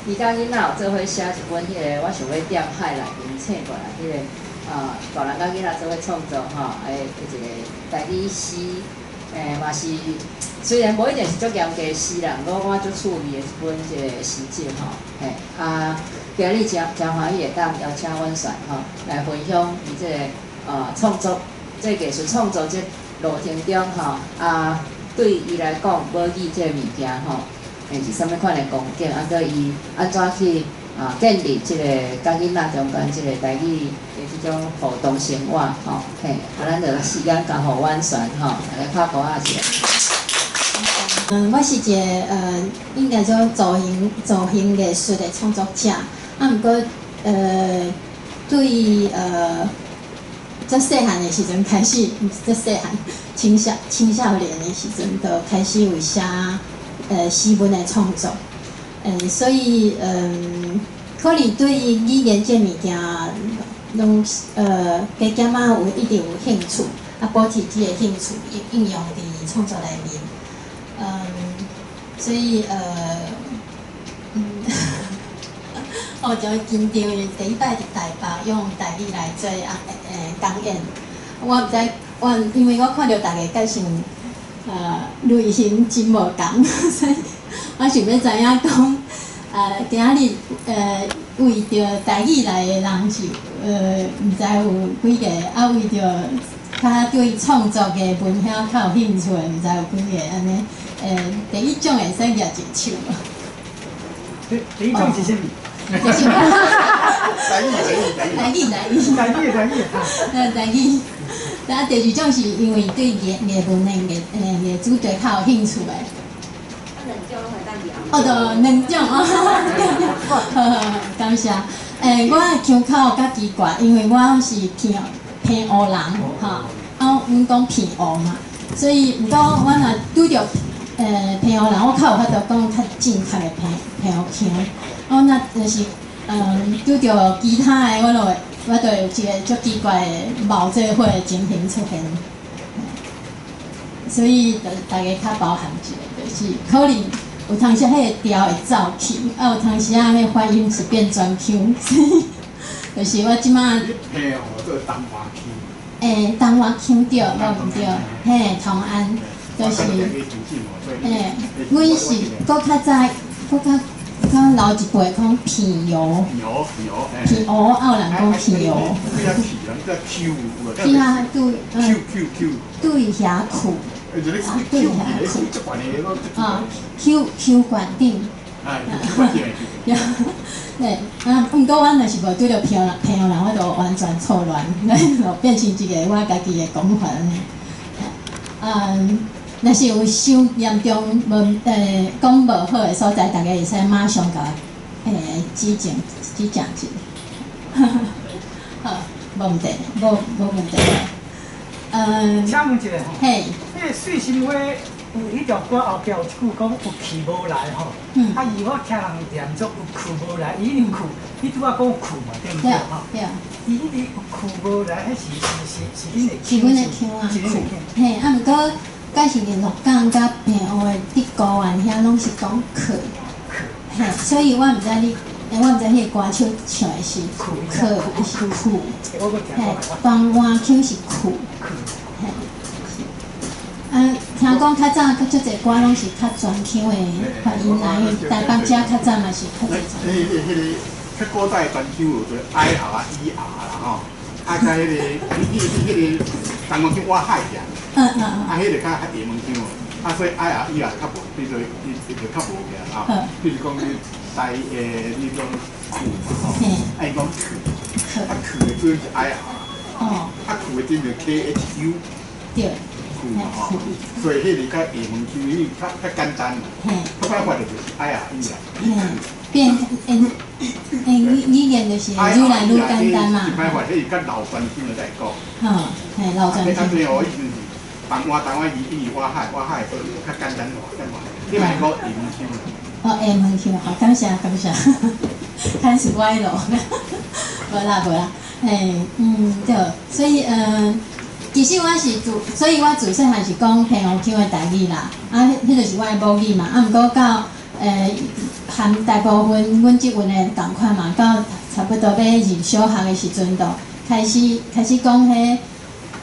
伊佮囡仔有做伙寫一本彼个，我想欲踮海內面請過來彼個啊，大人佮囡仔做伙創作吼，的一個台語詩，嘛是雖然無一定是足嚴格的詩啦，毋過我足趣味的一本這個詩集吼，嘿啊，今日誠誠歡喜會當邀請婉璇吼來分享伊這个創作，這個藝術創作這路程中吼，啊，對伊來講，母語這个物件吼，是啥物款的光景，啊，閣伊按怎去啊建立這個佮囡仔中間這個台語的這種互動生活吼，嘿，啊，咱就時間交予婉璇吼，來拍鼓仔一下。我是一个應該說造型藝術的創作者，啊，毋過對足細漢的時陣開始，毋是足細漢，青少年的時陣就開始有寫詩文的創作，所以可能對語言這物件攏加減仔有一定有興趣，啊，保持這個興趣應用佇創作內面。所以我就緊張，因為第一擺佇台北用台語來做啊講演，我毋知我因為我看著大家介紹類型真無仝，所以我想欲知影講，今仔日為著台語來的人是毋知有幾個，啊為著較對創作的文獻較有興趣的，毋知有幾个按呢？第一種會使舉一個手無？第一種是啥物？就是台語，台語，台語，台語，台語，台語。台語。啊，第二種是因為對藝文的藝主題較有興趣的。兩種攏會當舉。哦，著兩種哦，好好，感謝。我的腔口較奇怪，因為我是澎湖人，吼，啊，阮講澎湖嘛，所以毋過我若拄著澎湖人，我較有法度講較正確的澎湖腔。我若就是拄著其他的，我就會有一個足奇怪的冒做伙的情形出現。所以，就大家較包涵一下，就是可能有當時彼个調會走去，啊有當時仔彼發音是變專腔，所以就是我這馬。澎湖做東華腔。東華腔對，無毋對，嘿，同安，就是，阮是閣較早，閣較較老一輩講澎湖。澎湖，啊有人講澎湖。對啊，對，對遐區。對遐區。啊，Q Q 館頂。對，啊，毋過阮若是無拄著澎湖人，我就完全錯亂，就變成一個我家己的講法按呢。若是有傷嚴重無講無好的所在，大家會使馬上共我指正一下。好，無問題，無問題。請問一下吼，嘿，彼个水心花有彼條歌後壁有一句講有去無來吼，啊伊我聽人念做有去無來，伊有去，你拄仔講去嘛，對毋對吼？對。伊彼個有去無來，彼是恁的是阮的腔啊，嘿，啊毋過，敢是佇鹿港佮澎湖的佇高原遐攏是講去，嘿，所以我毋知你，我毋知彼个歌手唱的是去還是去，嘿，台灣腔是去，嘿，啊，聽講較早較足濟歌攏是較專腔的發音啦，因為台北遮較早嘛是較濟專。彼个較古早的專腔有做 I R E R 啦吼，啊，佮彼个彼个台灣腔倚海爾。啊，彼个較廈門腔，啊，所以 I R E R 較無，比做伊就較無嘅啊。比如講你台你講去嘛吼，啊伊講去，啊去的主音是 I R，啊去的主音就 K H U，對，去嘛吼，所以彼個較下門腔，因為較簡單嘛，較歹發的就是 I R E 啦。變語言就是愈來愈簡單嘛。歹發，彼是較老傳腔的來講。吼，嘿，老傳腔。啊，對哦，伊就是台灣伊因為倚海，所以較簡單化，簡單。你莫講下門腔。哦，下門腔，好，感謝感謝，開始歪樓，無啦無啦，嘿，對，所以其實我是自，所以我自細漢是講澎湖腔的台語啦，啊，彼就是我的母語嘛，啊，毋過到含大部分阮這陣的仝款嘛，到差不多欲入小學的時陣，就開始講彼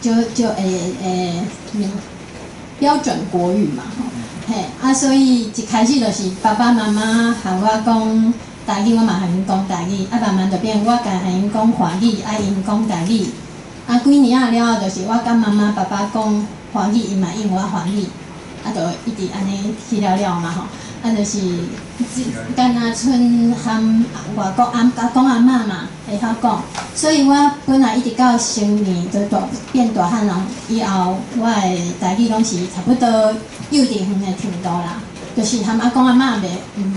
就就標準國語嘛，吼，嘿，啊，所以一開始就是爸爸媽媽含我講台語，我嘛含𪜶講台語，啊，慢慢就變我家含𪜶講華語，啊，𪜶講台語，啊，幾年仔了後，就是我佮媽媽爸爸講華語，𪜶嘛應我華語，啊，就一直按呢去了了嘛，吼。啊，就是敢若賰含外國阿阿公阿嬤嘛會曉講，所以我本來一直到成年就大變大漢人以後，我的台語攏是差不多幼稚園的程度啦，就是含阿公阿嬤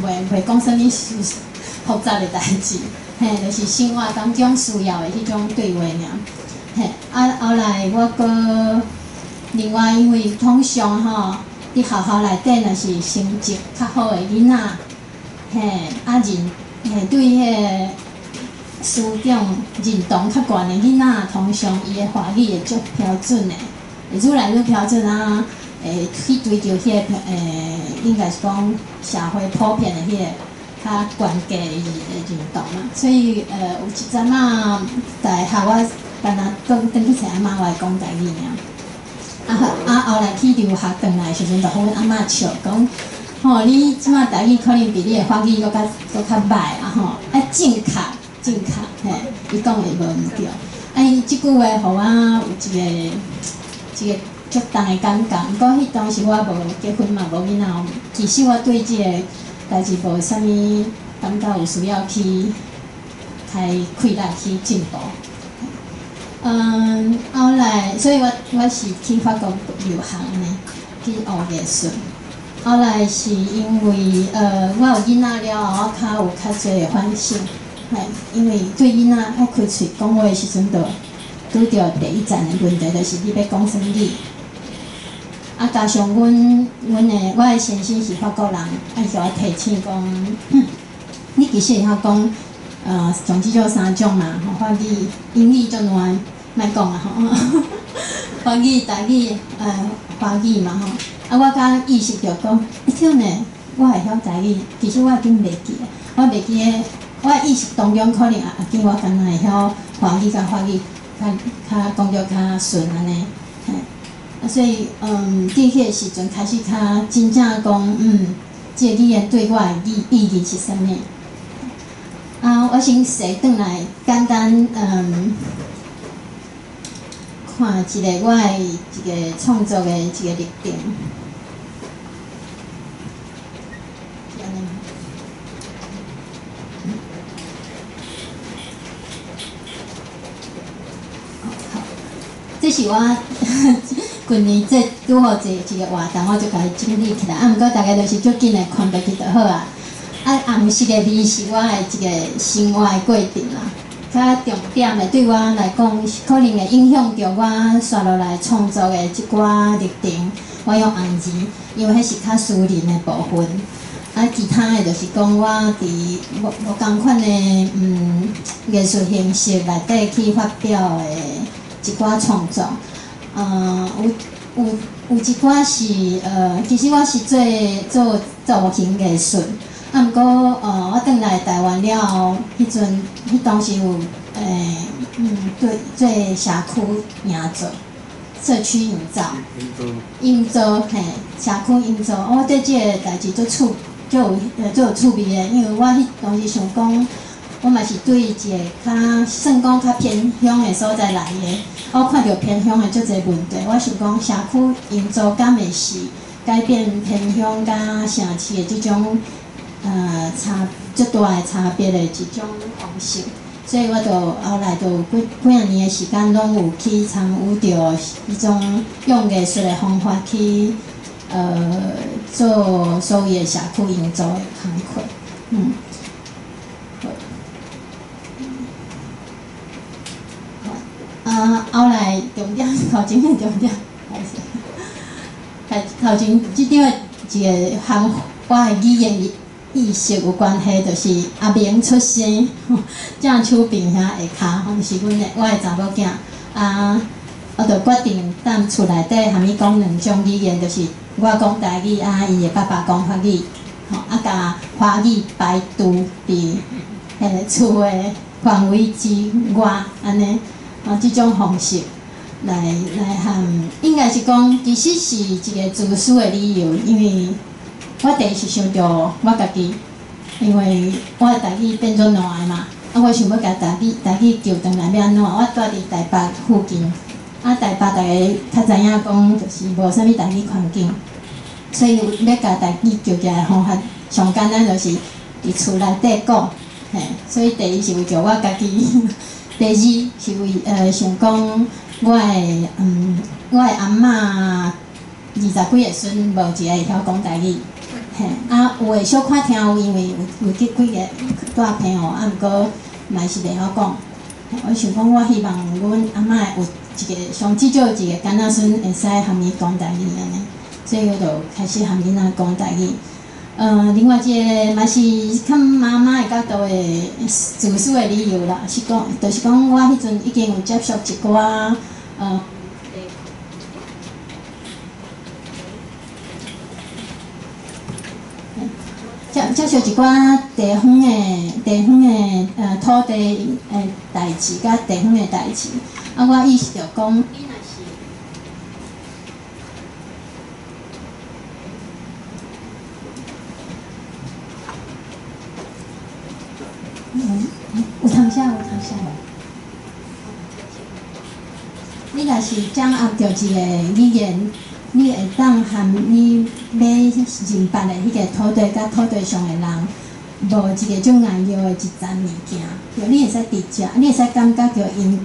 袂講啥物複雜的代誌，嘿，就是生活當中需要的彼種對話爾。嘿，啊，後來我閣另外因為通常吼，佇學校內底若是成績較好的囡仔，嘿，啊認嘿對彼个師長認同較懸的囡仔，通常伊的華語會足標準的，會愈來愈標準啊，會去追求彼个應該是講社會普遍的彼个較懸低的認同嘛。所以有一陣仔大學我敢若轉轉去揣阿嬤，我會講台語爾。啊啊！後來去留學轉來的時陣，就予阮阿嬤笑講：吼，你這馬台語可能比你的法語閣較䆀啊！吼，愛正確正確，嘿，伊講的無毋對。啊，伊這句話予我有一個足重的感覺。毋過彼當時我無結婚嘛，無囡仔，其實我對這個代誌無啥物感覺有需要去開氣力去進步。嗯，後來，所以我是去法國留學呢，去學藝術。後來是因為我有囡仔了後，我較有較濟的反省，嘿，因為對囡仔愛開喙講話的時陣，就拄著第一層的問題，就是你欲講啥物語。啊，加上我的先生是法國人，愛予我提醒講，你其實會曉講，總之就三種嘛，吼，法語、英語足爛。莫講啊吼，法語、台語、華語嘛吼。啊，我才意識著講，欸對呢，我會曉台語，其實我已經袂記啊。我袂記得，我意識當中可能也見我敢若會曉華語佮法語，較較講著較順按呢。嘿，啊，所以佇彼個時陣開始較真正講，這個語言對我的意義是啥物？啊，我先踅轉來，簡單看一個我的一個創作的一個歷程。好，這是我近年這拄好這一個活動，我就共伊整理起來。啊，毋過大家就是足緊的看落去就好啊。啊，紅色的字是我的一個生活的過程啦。較重點的對我來講，可能會影響著我紲落來創作的這寡歷程。我用紅字，因為彼是較私人的部分。啊，其他的就是講我佇無仝款的藝術形式內底去發表的一寡創作。有一寡是其實我是做造型藝術。啊，毋過我轉來台灣了後，彼陣彼當時有對做社區營造、社區營造、營造嘿，社區營造，我對這個代誌足趣，足有趣味的，因為我彼當時想講，我嘛是對一個較算講較偏鄉的所在來的，我看著偏鄉的足濟問題，我想講社區營造敢會是改變偏鄉佮城市的這種。差足大的差別的一種方式，所以我就後來就幾幾仔年的時間，攏有去參與著彼種用藝術的方法去做所謂的社區營造的工課，好，啊，後來重點頭前的重點，頭前這張的一個含我的語言意識有關係，就是阿明出生，正手邊遐下跤，吼是阮的我的查某囝。啊，我就決定踮厝內底含伊講兩種語言，就是我講台語，啊，伊的爸爸講法語。吼，啊，共华语排除伫彼个厝的范围之外，按呢，啊，这种方式来和，应该是讲，其实是一个自私的理由，因为我第一是想著我家己，因为我的台语变做烂的嘛，啊，我想欲共台语救转来欲按怎？我蹛伫台北附近，啊，台北逐家较知影讲，就是无啥物台语环境，所以欲共台语救起来的方法，上简单就是伫厝内底讲，嘿，所以第一是为著我家己，第二是为想讲我的阿嬷20几个孙无一个会晓讲台语，嘿，啊，有的小可听有，因为有去几个蹛澎湖，啊，毋过嘛是袂晓讲。我想讲，我希望阮阿嬷有一个上至少一个囡仔孙会使含伊讲台语按呢，所以我就开始含囡仔讲台语。另外一个嘛是较妈妈的角度的自私的理由啦，是讲，就是讲我彼阵已经有接触一寡，接触一寡地方的土地的代志，佮地方的代志。啊，我意识著讲，你若是有通写，有通写。你若是掌握著一个语言，你会当和你欲认捌的彼个土地佮土地上的人，无一个足硬要的一层物件，对，你会使直接，你会使感觉著𪜶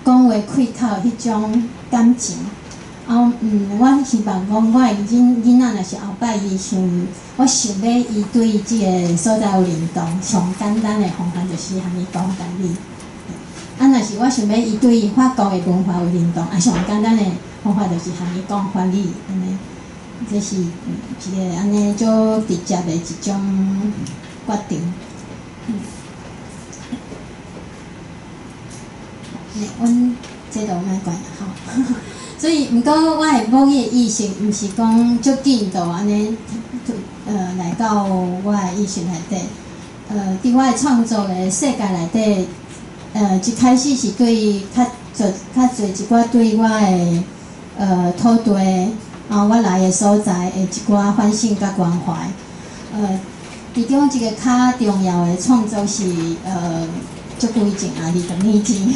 讲话开口彼种感情。啊，我希望讲，我的囡仔若是后摆伊想，我想欲伊对这个所在有认同，上简单的方法就是含伊讲台语。啊，若是我想欲伊对法国的文化有认同，啊，上简单的方法就是含伊讲法语，按呢，这是一个按呢足直接的一种决定。阮这都莫管吼。所以，毋过我的母语的意识，毋是讲足紧就按呢，来到我的意识内底。伫我的创作的世界内底，一开始是对较侪较侪一寡对我的土地，啊，我来的所在的一寡反省佮关怀。其中一个较重要的创作是足久以前啊，20年前，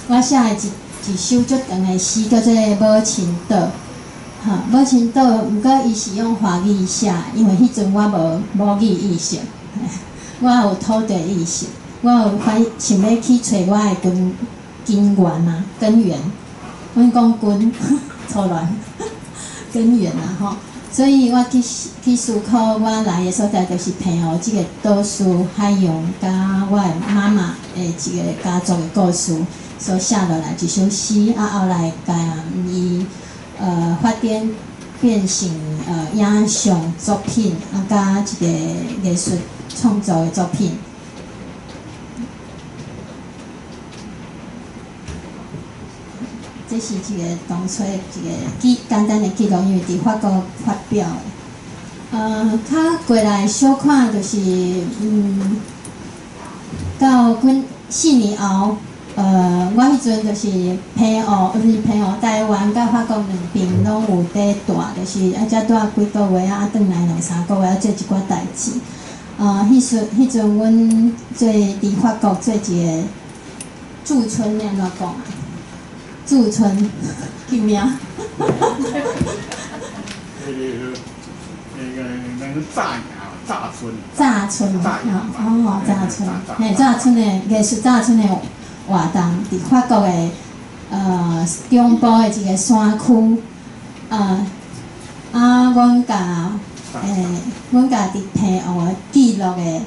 我写的一首足长的诗，叫做《母亲岛》。哈，母亲岛，毋过伊是用华语写，因为彼阵我无母语意识，我有土地意识，我有反想欲去揣我的根源啊，根源。阮讲根，错乱，根源啊吼。所以我去思考，我来的所在就是澎湖这个岛屿海洋，佮我的妈妈的一个家族的故事所写落来一首诗，啊，后来共伊发展变成影像作品，啊，佮一个艺术创作的作品。这是一个当初一个简单的记录，因为伫法国发表的。较过来小看就是，到几4年后，我彼阵就是澎湖，毋是澎湖，台湾佮法国两边拢有伫蹛，就是啊，才蹛几个月啊，转来两三个月啊，做一寡代志。彼阵阮做伫法国做一个驻村，按怎讲啊？驻村，叫名。那个炸牙，炸村。炸村，哦，炸村，嘿，炸村的艺术炸村的活动，伫法国的中部的一个山区，啊，阮共伫澎湖的记录的，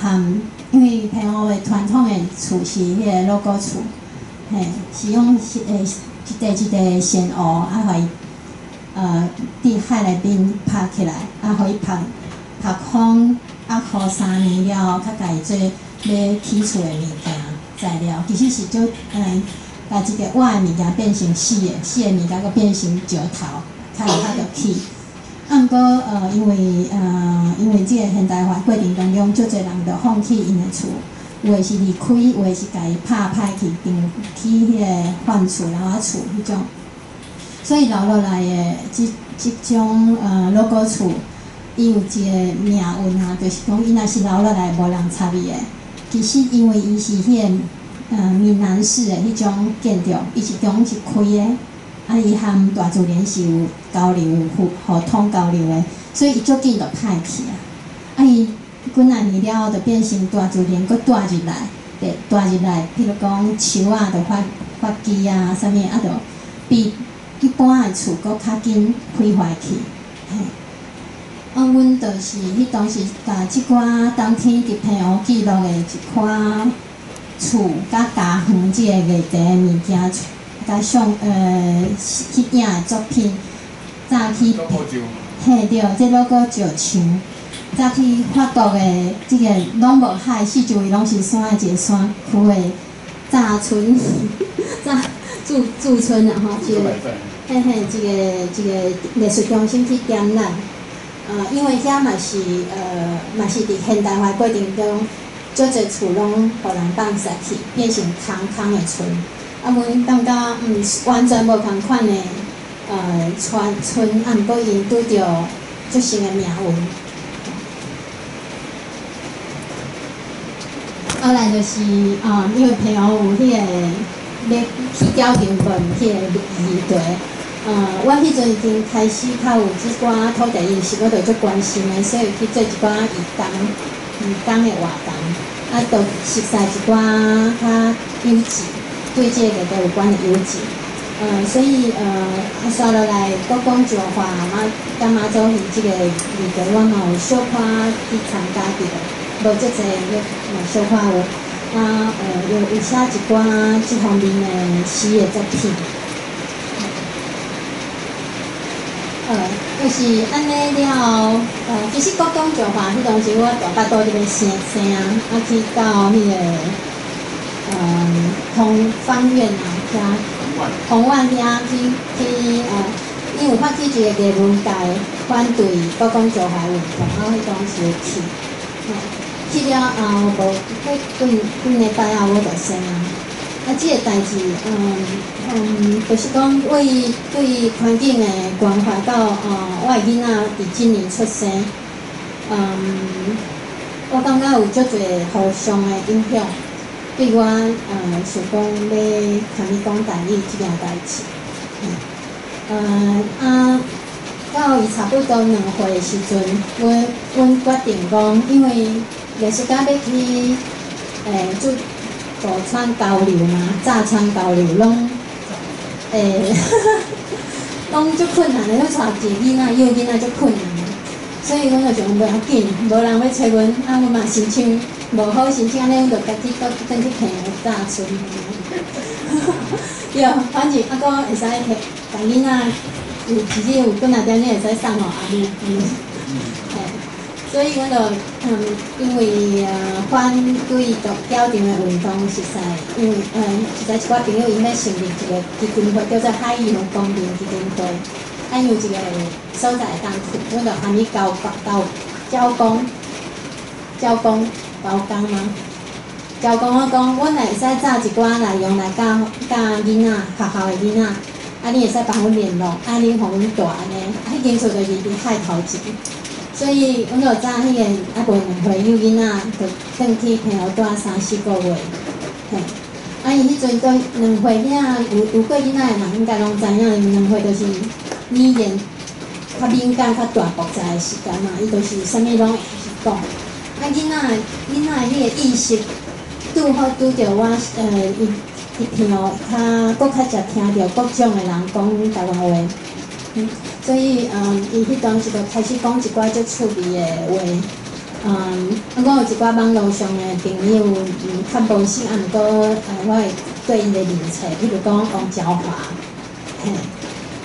含因为澎湖的传统的厝是彼个老古厝。嘿，是用一块一块线乌，啊，予伊伫海内面拍起来，啊，予伊曝曝风，啊，雨3年了后，较共伊做欲起厝的物件材料。其实是足，共一个活的物件变成死的，死的物件阁变成石头，较会较著起。啊，毋过因为因為這个現代化過程當中，足濟人就放棄𪜶的厝，有的是離開，有的是共伊拍歹去，定去彼个換厝、樓仔厝彼種。所以留落來的這種老古厝，伊有一个命運啊，就是講伊若是留落來無人插伊的，其實因為伊是彼个閩南式的彼種建築，伊是中是開的，啊，伊含大自然是有交流、互通交流的，所以伊足緊就歹去啊。啊，伊幾若年了後，就變成大自然閣帶入來，對，帶入來，譬如講樹仔就發枝啊，啥物啊，就比一般的厝閣較緊毀壞去。嘿，啊，阮就是彼當時共這寡冬天佇澎湖記錄的一寡厝佮家園這個議題的物件，佮相去影的作品，早去，嘿對，這老古石牆，早去法國的這個攏無海，四周圍攏是山的一個山區的早村，早駐村啊吼，這個，嘿嘿，這個藝術中心去展覽，因為遐嘛是佇現代化過程中，足濟厝攏予人放殺去，變成空空的村。啊，阮感覺完全無仝款的村，啊，毋過𪜶拄著足深的命運。後來就是因為澎湖有彼个欲去調停問彼个議題，我彼陣已經開始較有這寡土地意識，我就足關心的，所以去做一寡義工的活動，啊，就熟似一寡較幼稚，對這個議題有關的幼稚，所以啊，煞落來國講石化佮媽祖戲這個議題，我嘛有小可去參加著，無足濟，嘛小可有，啊，有寫一寡這方面的詩的作品。就是按呢了後，其實國講石化彼當時我大腹肚佇咧生啊，啊去到彼个宏芳苑啊遐，宏萬遐去，伊有發起一個藝文界反對國講石化運動，啊，彼當時有去，去了後無過幾禮拜後我就生啊。啊，這个代誌，就是講為對環境的關懷到，我的囡仔佇這年出生，我感覺有足濟互相的影響，對我，想講欲共伊講台語這件代誌，啊，到伊差不多2歲的時陣，阮決定講，因為藝術家欲去，做渡川交流嘛，早川交流攏，攏足困難的，欲帶一个囡仔，幼囡仔足困難的，所以阮就想無要緊，無人欲揣阮，啊，阮嘛心情無好，心情按呢，阮就家己閣轉去澎湖早村。對，反正啊，閣會使提，共囡仔有一日有幾若點鐘會使送予阿母，嘿，所以阮就因為反對獨矯正的運動，實在因為實在一寡朋友𪜶欲成立一個基金會，叫做海洋公民基金會，啊，有一個所在會當去，阮就含伊交工嗎？交工我講，阮若會使紮一寡內容來教教囡仔，學校的囡仔，啊，你會使幫阮聯絡，啊，你予阮蹛按呢，啊，彼間厝就是佇海頭前。所以，阮就早彼个猶無2歲幼囡仔，就轉去澎湖蹛3、4個月。嘿，啊，伊彼陣都2歲囝，有過囡仔的人應該攏知影，2歲就是語言較敏感、較大爆炸的時間嘛，伊就是啥物攏會開始講。啊，囡仔彼个意識，拄好拄著我伊佇澎湖較閣較常聽著各種的人講台灣話。所以，伊彼當時就開始講一寡足趣味的話。啊，我有一寡網路上的朋友，較無熟，啊，毋過，我會對𪜶的認冊，比如講王昭華，嘿，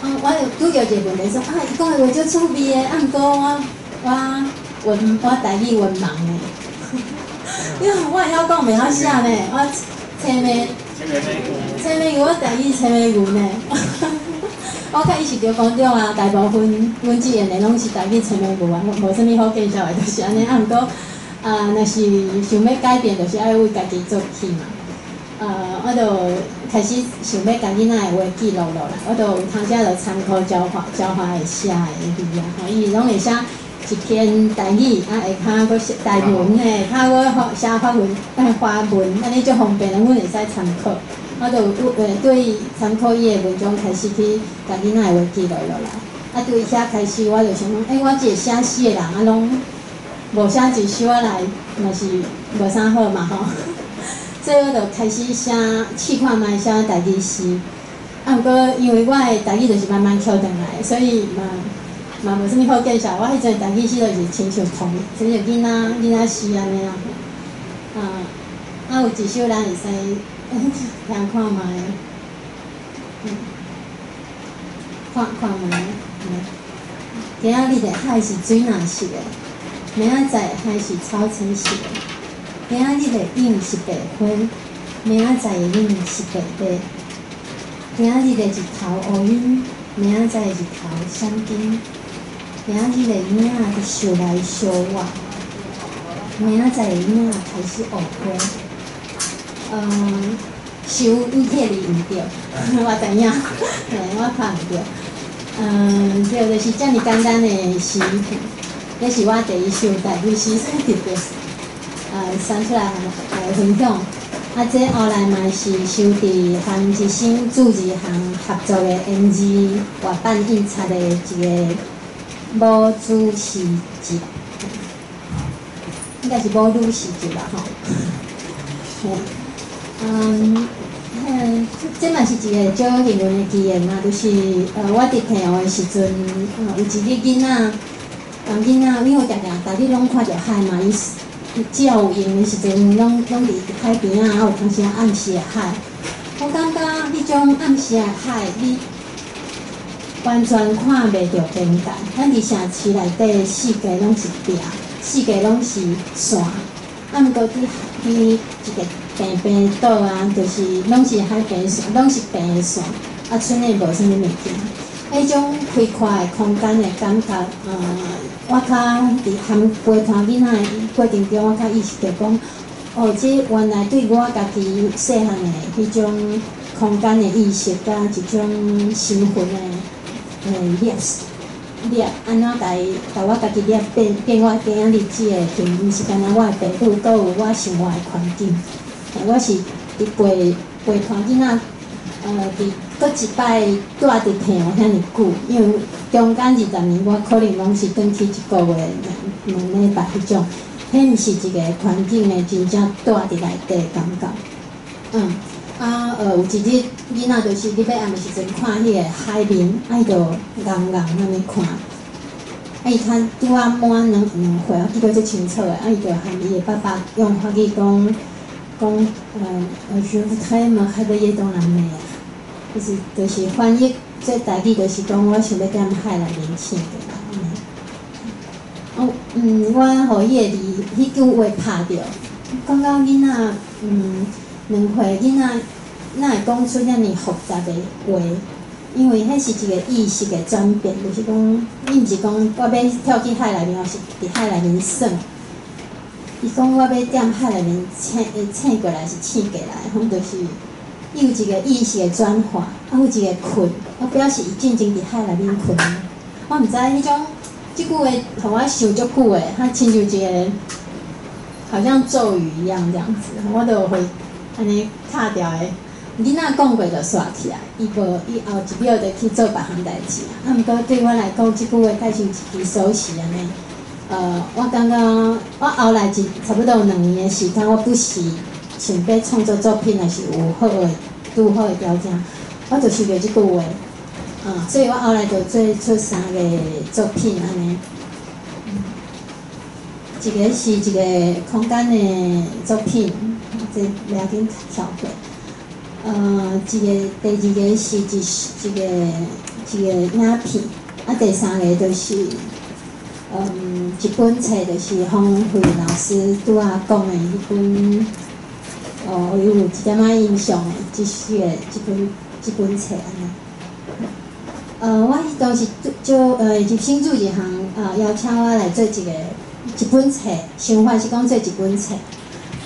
啊，我就拄著一個問題說，啊，伊講的話足趣味的，啊，毋過我台語文盲呢，因為我會曉講，袂曉寫呢，我青梅，青梅牛，我台語青梅牛呢。我看伊是著講著啊，大部分阮志演的攏是台語前面無啊，無啥物好介紹的，就是按呢。啊，毋過啊，若是想欲改變，就是愛為家己做起嘛。我就開始想欲共囡仔的話記錄落來，我就有當時就參考彰化會寫的字啊，吼，伊攏會寫一篇台語，啊下跤閣寫台文嘿，下跤閣寫法文，華文，按呢足方便，阮會使參考。我就有對參考伊的文章開始去共囡仔的話記錄落來。啊，對遐開始我就想講，欸，我這個寫詩的人啊，攏無寫一首啊來，嘛是無啥好嘛吼。所以我就開始寫，試看覓寫台語詩。啊，毋過因為我的台語就是慢慢抾轉來，所以嘛無啥物好介紹。我彼陣台語詩就是親像童，親像囡仔詩按呢啦。啊，有一首咱會使聽看覓，看看覓。今仔日的海是水藍色的，明仔載海是草青色的。今仔日的影是白花，明仔載的影是白馬。今仔日的日頭烏陰，明仔載的日頭閃金。今仔日的影佇燒來燒活，明仔載的影開始烏灰。收伊彼個字毋對，我知影，嘿，我看毋著。對，就是遮爾簡單的詩，這是我第一首台語詩，所以特別選出來來分享。啊，這後來嘛是收佇和一生注字行合作的 N 字活版印刷的一個母子詩集，應該是母女詩集啦吼。這嘛是一個足幸運的機緣嘛，就是我佇澎湖的時陣，有一日囡仔，囡仔因為定定逐日攏看著海嘛，伊只要有閒的時陣，攏佇海邊仔，啊有當時暗時的海，我感覺彼種暗時的海，你完全看袂著邊界。咱佇城市內底四界攏是壁，四界攏是線，啊，毋過佇一個平平島啊，就是攏是海平線，攏是平的線，啊，賰的無啥物物件。彼種開闊的空間的感覺，我較佇含陪伴囡仔的過程中，我較意識著講，哦，這原來對我家己細漢的彼種空間的意識，佮一種身份的掠掠，按怎共我家己掠變變我今仔日這個形，毋是干焦我的爸母，閣有我生活的環境。我是佇陪伴囡仔，佇閣一擺蹛佇澎湖遐爾久，因為中間20年我可能攏是轉去一個月、2禮拜彼種，彼毋是一個環境的真正蹛佇內底的感覺。有一日囡仔就是咧欲暗的時陣看彼個海面，啊伊就愣愣按呢看，啊伊較拄仔滿2歲，我記得足清楚的，啊伊就含伊的爸爸用法語講。講je voudrais me réveiller dans la mer，就是翻譯做台語，就是講我想欲踮海內面醒過來。哦，我予彼個字，彼句話拍著，感覺囡仔，2歲囡仔哪會講出遮爾複雜的話？因為彼是一個意識的轉變，就是講，伊毋是講我欲跳去海內面，抑是佇海內面耍。伊講我欲踮海內面醒過來是醒過來，吼，就是伊有一個意識的轉化，啊，有一個睏，啊，表示伊進前佇海內面睏。我毋知彼種，這句話予我想足久的，較親像一個好像咒語一樣這樣子，我就會按呢敲掉的。囡仔講過就煞去啊，伊無伊後一秒就去做別項代誌啊。啊，毋過對我來講，這句話較像一支鎖匙按呢。我感覺我後來一差不多有2年的時間，我不時想欲創作作品，抑是有好的拄好的條件，我就想著這句話，所以我後來就做出三個作品按呢。一個是一個空間的作品，這袂要緊跳過。一個第二個是一個影片，啊，第三個就是。一本冊就是方慧老師拄仔講的彼本，哦，有一點仔印象的，這是個這本冊按呢。我彼当时就入新主一项邀请我来做一本册，想法是讲做一本册。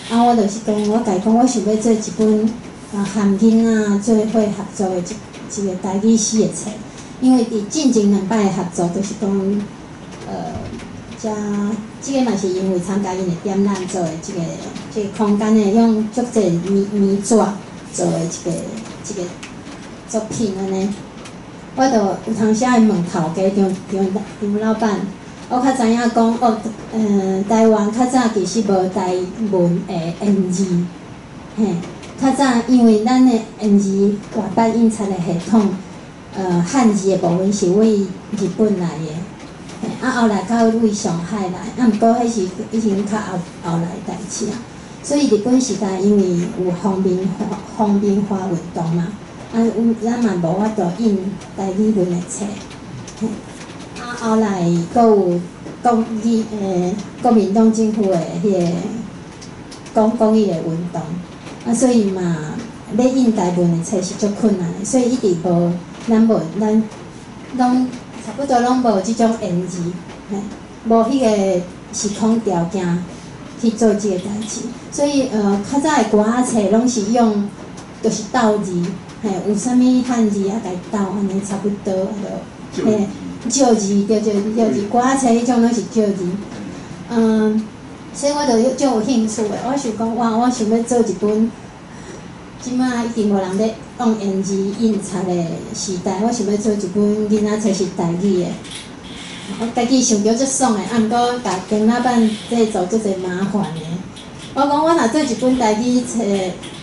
啊，我就是讲，我共伊讲，我想欲做一本含囡仔做伙合作的一个台语诗的册，因为伫进前两摆的合作，就是讲，遮这个嘛是因为参加𪜶的展览做的这个空间的用足济棉棉纸做的一个作品按呢。我就有当时会问头家张张张老板，我较知影讲哦，台湾较早其实无台文的文字，嘿，较早因为咱的文字活版印刷的系统，汉字的部分是对日本来的，嘿，啊后来较对上海来，啊毋过彼是已经较后后来代志啊。所以日本时代因为有皇民化运动嘛，啊，阮咱嘛无法度印台语文的册，嘿。啊，后来阁有国语国民党政府的彼个讲国语的运动，啊，所以嘛，欲印台文的册是足困难的，所以一直无，咱无，咱拢差不多拢无这种文字，嘿，无彼个时空条件去做这个代志，所以较早的歌仔册拢是用，就是斗字，嘿，有啥物汉字啊，共斗按呢差不多，就嘿。借字对对对字，歌仔册彼种拢是借字，所以我就足有兴趣的。我想讲，哇，我想欲做一本，这马已经无人咧用文字印刷的时代，我想欲做一本囡仔册是台语的。我家己想著足爽的，啊，毋过共张老板这做足济麻烦的。我讲我若做一本台语册、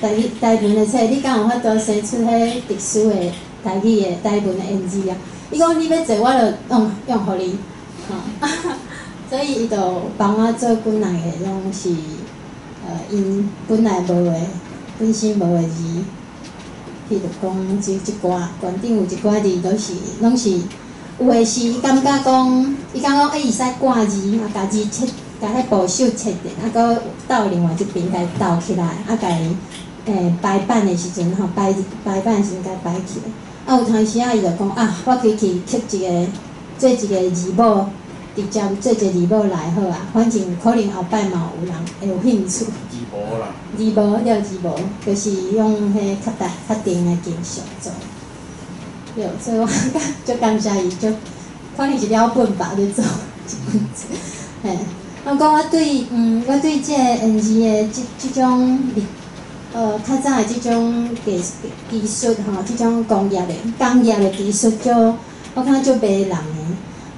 台语台文的册，你敢有法度生出彼特殊的台语的台文的文字啊？伊讲你欲做，我就用用予你，吼，所以伊就帮我做本来的拢是，𪜶本来无的，本身无的字，譬如讲这这寡，悬顶有一寡字都是拢是，有的是伊感觉讲，伊感觉欸会使挂字，啊，共字切，共彼部首切断，啊，阁斗另外一边共斗起来，啊，共伊排版的时阵吼，排排版的时阵共排起来。啊，有当时仔伊就讲啊，我规去刻一个，做一个字母，直接做一个字母来好啊。反正可能后摆嘛有人会有兴趣。字母啦。字母对字母，就是用彼较大较重的金属做。对，所以我足感谢伊，足可能是了本吧，咧做这本册。嘿，啊，讲我对这个文字的这种较早的这种技术吼，这种工业的技术，足我感觉足迷人的。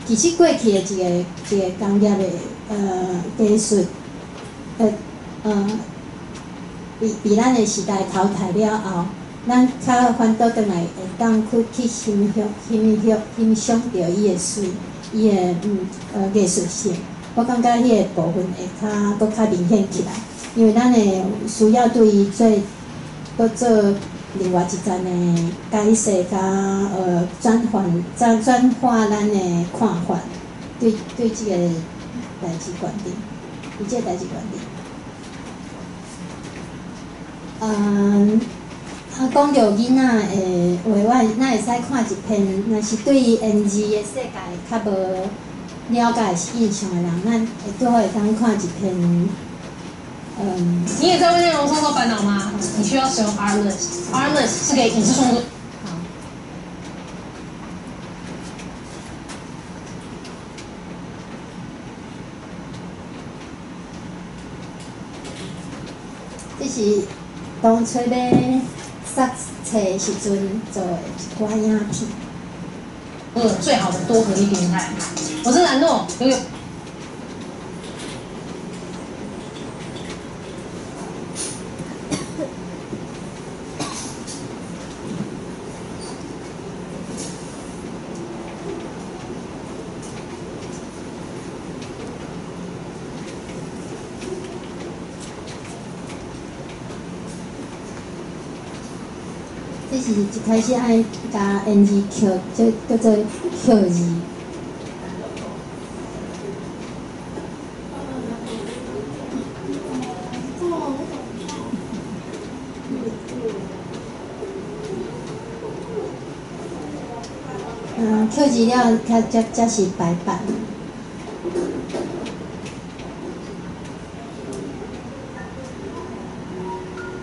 其实过去的一个工业的技术，被咱的时代淘汰了后，咱较反倒转来会当去欣赏、欣赏、欣赏著伊的媠，伊的艺术性。我感觉彼个部分会较阁较明显起来。因为咱会需要对伊做，阁做另外一层的解释，佮转换、转转化咱的看法，对这个代志决定，对这个代志决定。啊，讲著囡仔的话，我咱会使看一篇，若是对文字的世界较无了解是印象的人，咱会拄好会当看一篇。你也在为内容创作烦恼吗？你需要使用 Artlist。Artlist 是给影视创作。好。这是当初欲杀册的时阵做的一寡影片。最好的多合一平台。我是兰诺，拥有。这是一开始爱共文字刻，这叫做刻字。扣字了，才才才是排版。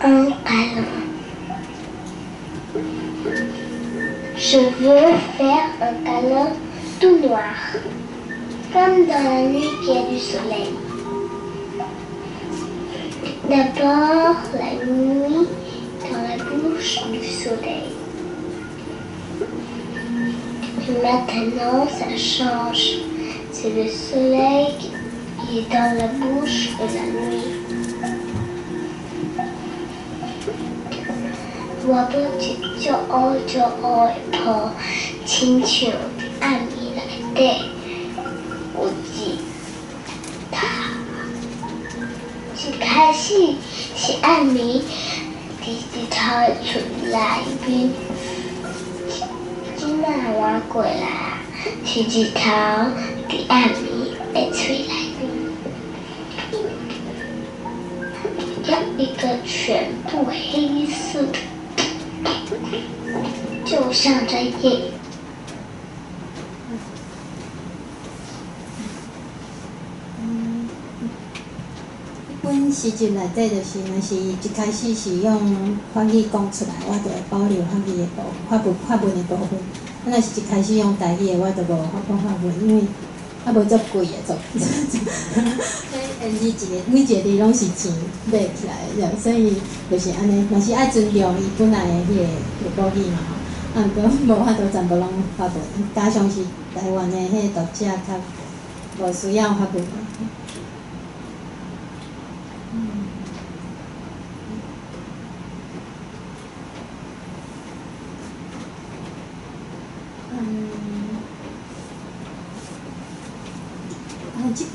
Un câlin. Je veux faire un câlin tout noir, comme dans la nuit qui a du soleil. D'abord la nuit dans la bouche du soleil. Puis maintenant ça change. C'est le soleil qui est dans la bouche de la nuit. 我要一足乌足乌的泡，亲像伫暗暝内底有日头。一开始是暗暝伫日头的喙内面，这马换过来啊，是日头伫暗暝的喙内面。要一个全部黑色的。就像这夜。本诗集内底就是，若是一开始是用法语讲出来，我就会保留法语的部法文法文的部分。啊，若是一开始用台语的，我就无法讲法文，因为啊无足贵的做。所以字一个每一个字拢是钱买起来的，所以就是按呢，若是爱尊重伊本来的彼个国语嘛吼。啊，毋过无法度全部拢法文，加上是台湾的彼个读者较无需要法文。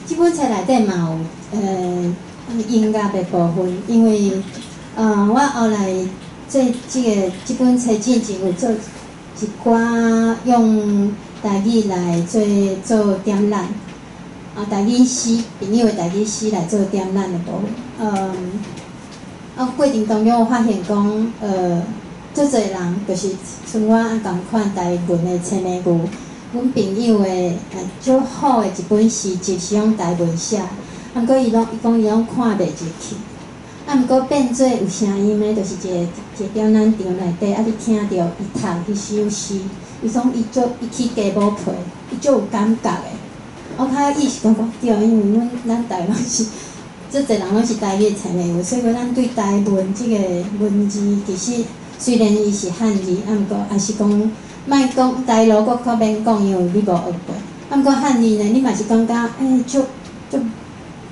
这本册内底嘛有音乐的部分，因为我后来做这个这本册进前有做一寡用台语来做做点览，啊，台语诗朋友的台语诗来做点览的部分，啊，过程当中我发现讲，足济人就是像我仝款台文的青年语。阮朋友的足好的一本诗集是用台文写，啊，毋过伊拢伊讲伊拢看袂入去，啊，毋过变做有声音的，就是一个一个展览场内底，啊，你听著伊读彼首诗，伊讲伊足伊起鸡毛皮，伊足有感觉的。我较意识讲讲对，因为阮咱台拢是足济人拢是台语青年，所以讲咱对台文这个文字，其实虽然伊是汉字，啊，毋过也是讲。莫讲台罗，阁较免讲，因为你无学过。啊，毋过汉字呢，你嘛是感觉，欸，足足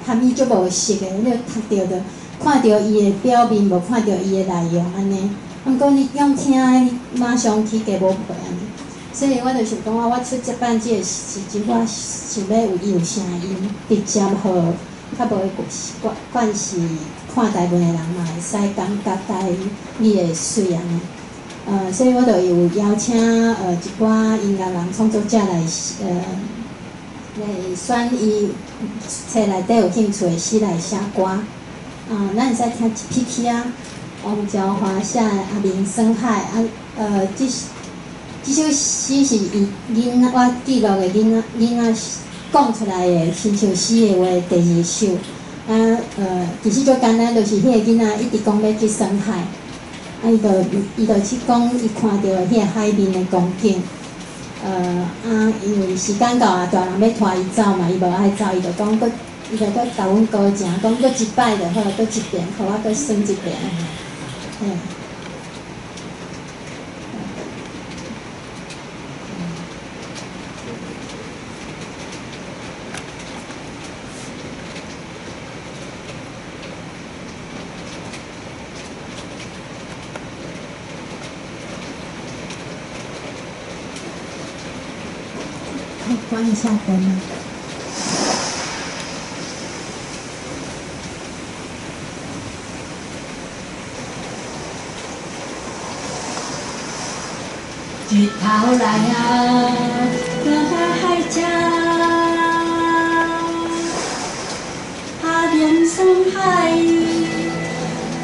含义足无熟的，你读著就看著伊的表面，无看著伊的内容按呢。啊，毋过你用听的，你马上起鸡毛皮按呢。所以我就想讲，我出这版这个时阵，我想欲有伊有声音，直接予较无惯惯势看台文的人嘛会使感觉台语的媠按呢。所以我就有邀请一寡音乐人创作者来来选伊册内底有兴趣的诗来写歌。啊，咱会使听一匹曲啊，王昭华写的《阿明耍海》啊，这这首诗是伊囡仔我记录的囡仔囡仔讲出来的，亲像诗的话第二首。啊，其实足简单，就是彼个囡仔一直讲欲去耍海。啊，伊就伊就去讲，伊看著彼个海面的光景，啊，因为时间到啊，大人欲拖伊走嘛，伊无爱走，伊就讲阁，伊就阁共阮高情，讲阁一摆就好，阁一遍，予我阁耍一遍，嘿。关一下灯吗？日头来啊，落海潮，阿明耍海，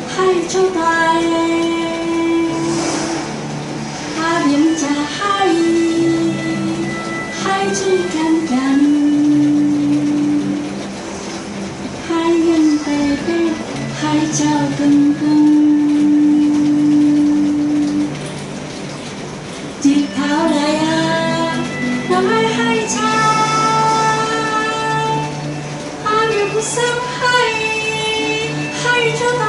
海出大，阿明食海。海潮光光。日頭來啊，人愛海潮，阿明送海，海出來，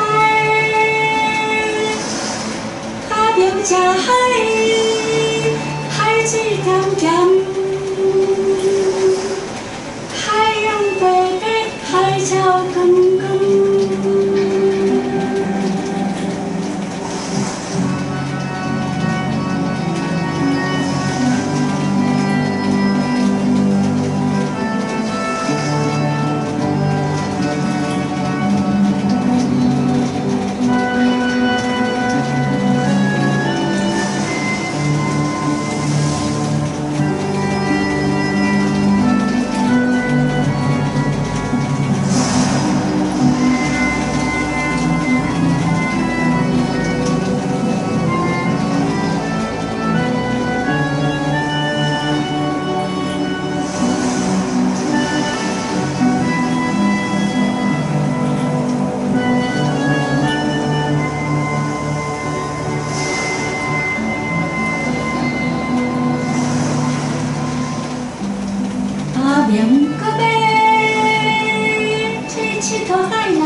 阿明食海，海水鹹鹹。海洋白白，海潮光光。阿明閣欲去𨑨迌海啦，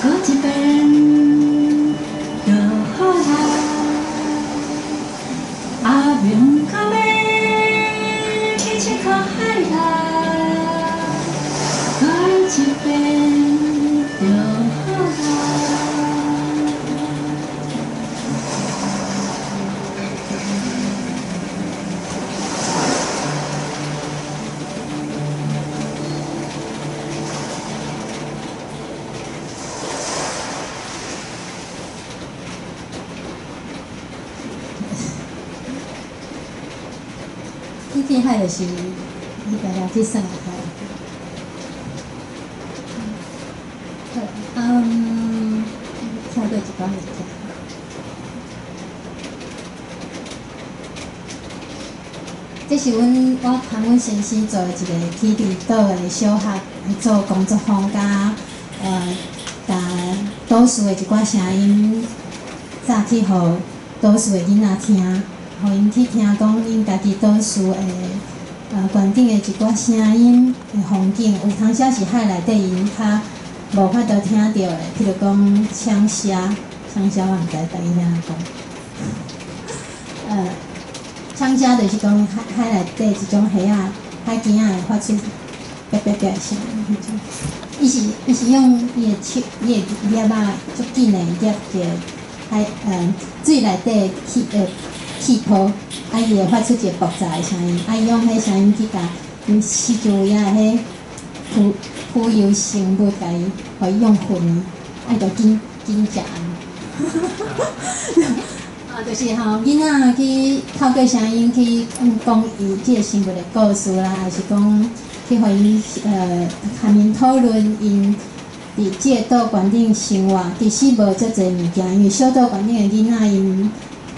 閣一遍就好啦。阿明閣欲去𨑨迌海啦，閣一遍就好啦。去見海就是伊定定去耍吼。好，聽過一寡物件。這是阮我含阮先生做的一個去離島的小學做工作坊，佮共都市的一寡聲音早去予都市的囡仔聽。予𪜶去聽講𪜶家己都市的環境的一寡聲音的風景，有當時是海內底𪜶較無法度聽著的，譬如講槍聲，槍聲我毋知台語按怎講。槍聲就是講海內底一種蝦仔，海墘仔會發出叭叭叭的聲音彼種。伊是用伊的手，伊的鑷仔足緊的鑷一个海水內底氣泡，啊，伊會發出一個爆炸的聲音，啊，伊用彼聲音去共𪜶四周圍仔彼浮游生物，共伊，予伊用熏的，啊，伊就緊緊食。啊，就是吼，囡仔去透過聲音去講伊這個生物的故事啦，還是講去予𪜶含𪜶討論𪜶佇這個島環境生活，其實無遮濟物件，因為小島環境的囡仔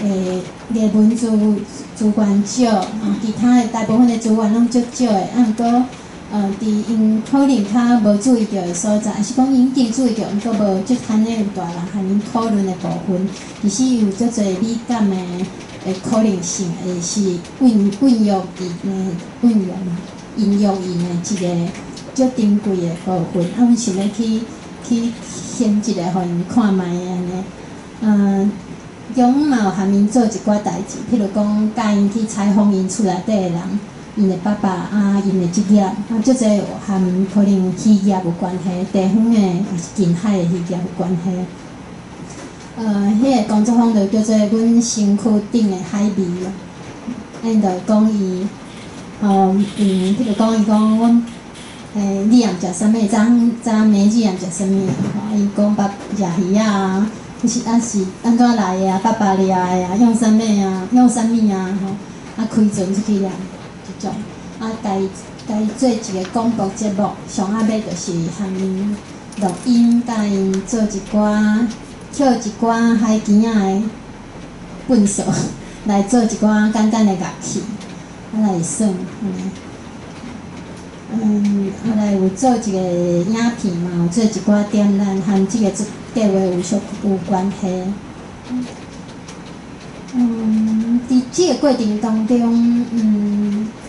𪜶的文字資源少，其他的大部分的資源攏足少的，啊，毋過，佇𪜶可能較無注意著的所在，還是講𪜶已經注意著，毋過無足罕的有大人含𪜶討論的部分，其實有足濟美感的可能性，會是孕孕育𪜶的孕育孕育𪜶的一個足珍貴的部分。啊，阮想欲去顯一个，予𪜶看覓按呢，中午嘛有含𪜶做一寡代誌，譬如講教𪜶去採訪𪜶厝內底的人，𪜶的爸爸啊，𪜶的職業，啊，足濟含可能漁業有關係，地方的抑是近海的漁業有關係。彼個工作坊就叫做阮身軀頂的海味，𪜶就講伊，吼，譬如講伊講阮，你也毋食啥物？早早暝你也毋食啥物？吼，伊講捌食魚仔啊。是啊是按怎來的啊？爸爸掠的啊？用啥物啊？用啥物啊？吼！啊，開船出去掠，這種啊，共伊做一個廣播節目，上暗尾就是含𪜶錄音，共𪜶做一寡，抾一寡海墘仔的糞掃，來做一寡簡單的樂器，啊來耍，按呢。後來有做一個影片嘛，有做一寡展覽，和這個計劃有相有關係。佇這個過程當中，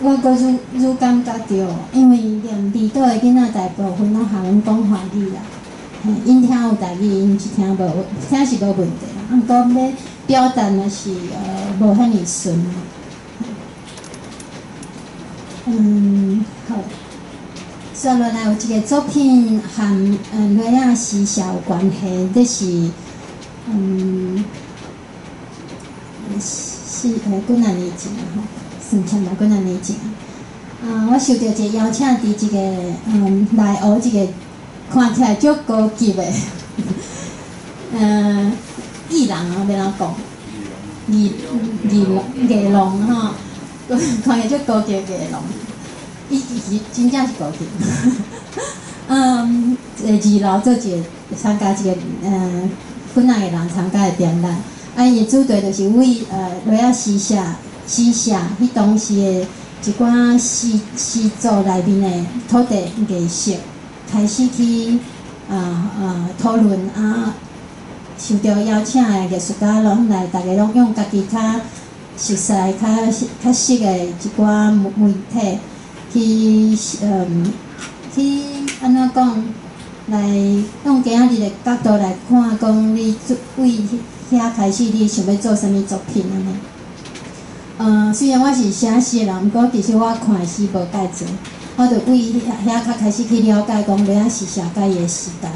我閣愈愈感覺著，因為連離島的囡仔大部分攏含阮講華語啦，嘿，𪜶聽有台語，𪜶是聽無，聽是無問題啦。啊，毋過欲表達若是無遐爾順。好。接落來有一個作品和螺仔詩社有關係，這是四幾若年前吼，算起來幾若年前。啊，我受著一個邀請，佇一個內湖一個看起來足高級的，藝廊啊，欲按怎講？藝藝廊藝廊吼，看起來足高級的藝廊。伊其實真正是高級。二樓做一個參加一個幾若個人參加的展覽，啊，伊的主題就是為螺仔詩社詩社彼當時的一寡詩詩作內面的土地藝術開始去討論啊，受著邀請的藝術家攏來，逐家攏用家己較熟悉、較熟的一寡媒體去按怎講，來用今仔日的角度來看，講你做為遐開始，你想欲做啥物作品按呢？雖然我是寫詩的人，毋過其實我看的詩無蓋濟，我就為遐較開始去了解講，螺仔詩社佮伊的時代，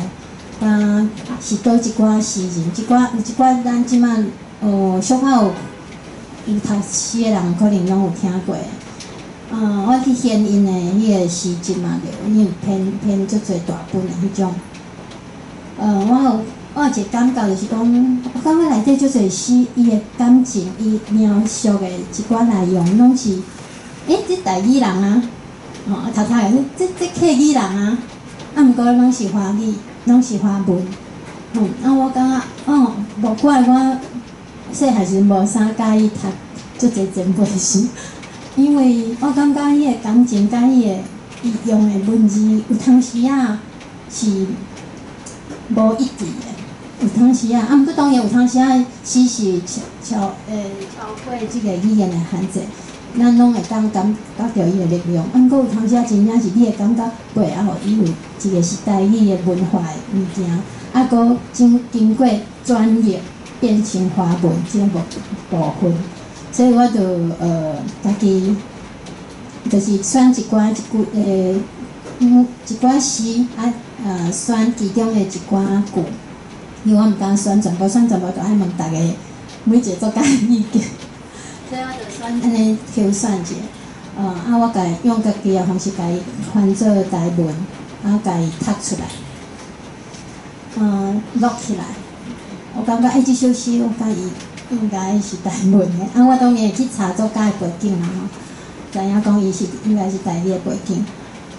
啊，是佗一寡詩人，一寡有一寡咱這馬小可有讀詩的人，可能攏有聽過。我去獻𪜶的彼個詩集嘛著，伊有編編足濟大本的彼種。我有一個感覺就是講，我感覺內底足濟詩，伊的感情，伊描述的一寡內容，攏是，這台語人啊，吼，讀讀的，這客語人啊，啊，毋過攏是華語，攏是華文。啊，我感覺，哦，無怪我細漢時陣無啥佮意讀足濟前輩詩。因為我感覺彼個感情佮彼個伊用的文字，有當時仔是無一致的，有當時仔，啊，毋過當然有當時仔詩是超過這個語言的限制，咱攏會當感覺著伊的力量。啊，毋過有當時仔真正是你會感覺背後伊有一個是台語的文化的物件，啊，閣經過轉譯變成華文這個部分。所以我就家己就是選一寡一句一寡詩啊，選其中的一寡句，因為我毋敢選全部，選全部就愛問逐家每一個作家的意見，所以我就選按呢挑選一下，啊，我共用家己的方式共伊翻做台文，啊，共伊讀出來，錄起來。我感覺這首詩我佮伊應該是台文的，啊，我當然會去查作家的背景啦吼，知影講伊是應該是台語的背景。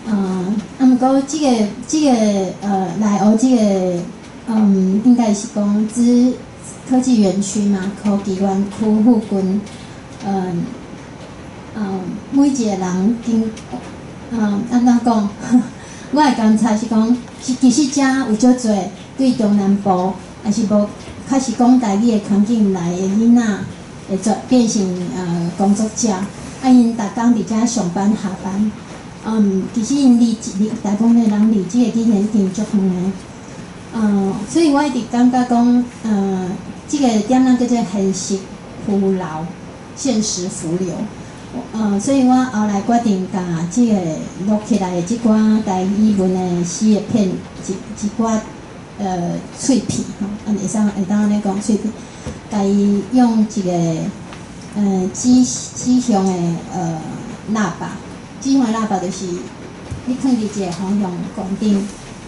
啊，毋過這個內湖這個，應該是講資科技園區嘛，科技園區附近，每一個人經，按怎講？我的觀察是講，是其實遮有足濟對中南部，抑是無較是講台語的環境來的囡仔，會做變成工作者，啊，𪜶逐工佇遮上班下班，其實𪜶離大部分的人離這個語言已經足遠的，所以我一直感覺講，這個展覽叫做現實浮流，現實浮流，所以我後來決定共這個錄起來的這寡台語文的詩的片一寡碎片吼，啊，會當按呢講碎片，共伊用一個指向的喇叭，指向的喇叭就是你囥佇一個方向拱頂，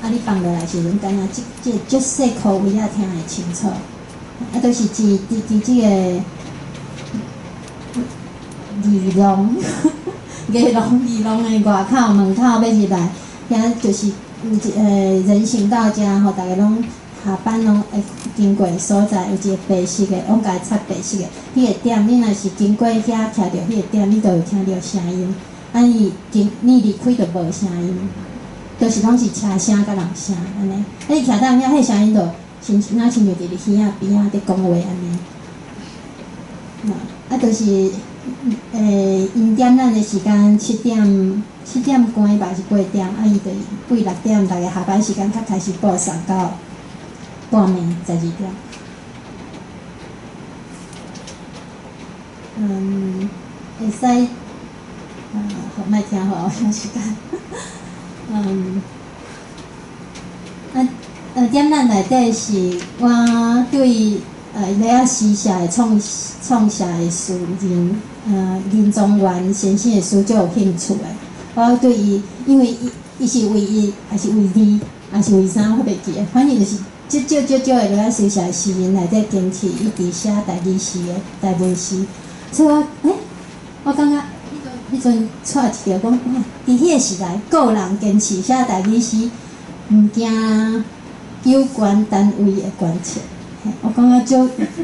啊，你放落來時陣，敢若這個足細顆位仔聽會清楚，啊，就是佇這個藝廊，藝廊的外口門口欲入來，遐就是有一人行道遮吼，逐家攏下班攏會經過的所在，有一個白色的，往共伊插白色的，彼個點，你若是經過遐徛著彼個點，你就會聽著聲音。啊，啊伊你離開就無聲音，就是攏是車聲佮人聲按呢。啊你徛佇遐，彼聲音就親像若親像佇咧耳仔邊仔佇講話按呢。啊，就是𪜶點咱的時間七點7點半吧，是8點，啊伊就對6點，逐个下班時間才開始播送到半暝12點。嗯，會使，好，莫聽吼，有時間。嗯，啊，點咱內底是我對咧仔詩社的創社的詩人，林宗元先生的詩足有興趣的。我對伊，因為伊是唯一，抑是唯二，抑是唯三，我袂記得。反正就是少少少的咧仔詩社的詩人內底堅持一直寫台語詩的台文詩，所以我，我感覺彼陣掣一著講，哇！佇彼個時代，閣有人堅持寫台語詩，毋驚有關單位的關切。我感覺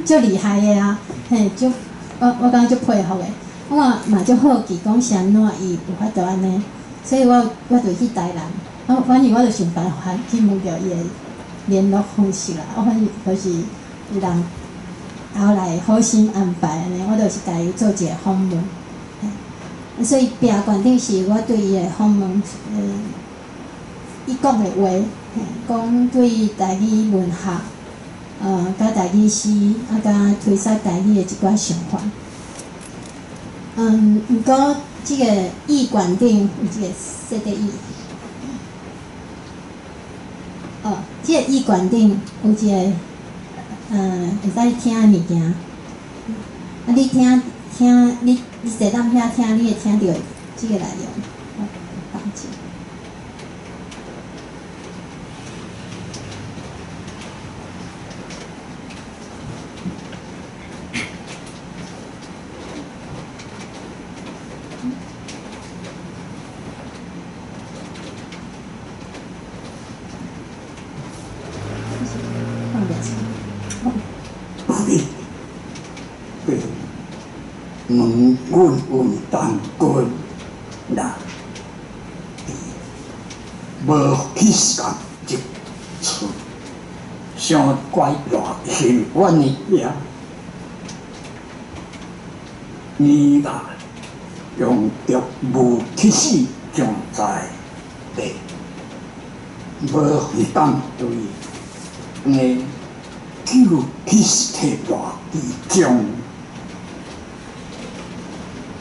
足厲害的啊！嘿，足我感覺足佩服的。我嘛足好奇，講是按怎伊有法度按呢？所以我就去台南，我反正我就想辦法去問著伊的聯絡方式啦。我反正就是有人後來好心安排按呢，我就是共伊做一個訪問。所以拚館頂是我對伊的訪問，伊講的話，講對台語文學，佮台語詩，啊，佮推捒台語的一寡想法。毋過這個譯館頂有這個說的譯，哦，這個譯館頂有一個，會使聽的物件。啊，你聽聽，你坐踮遐聽，你會聽著這個內容。好，放者。问阮有当军啦，无去共一处，伤怪热心阮的命，你啦用着无去死将在地，无去当对，呢救去体热之中。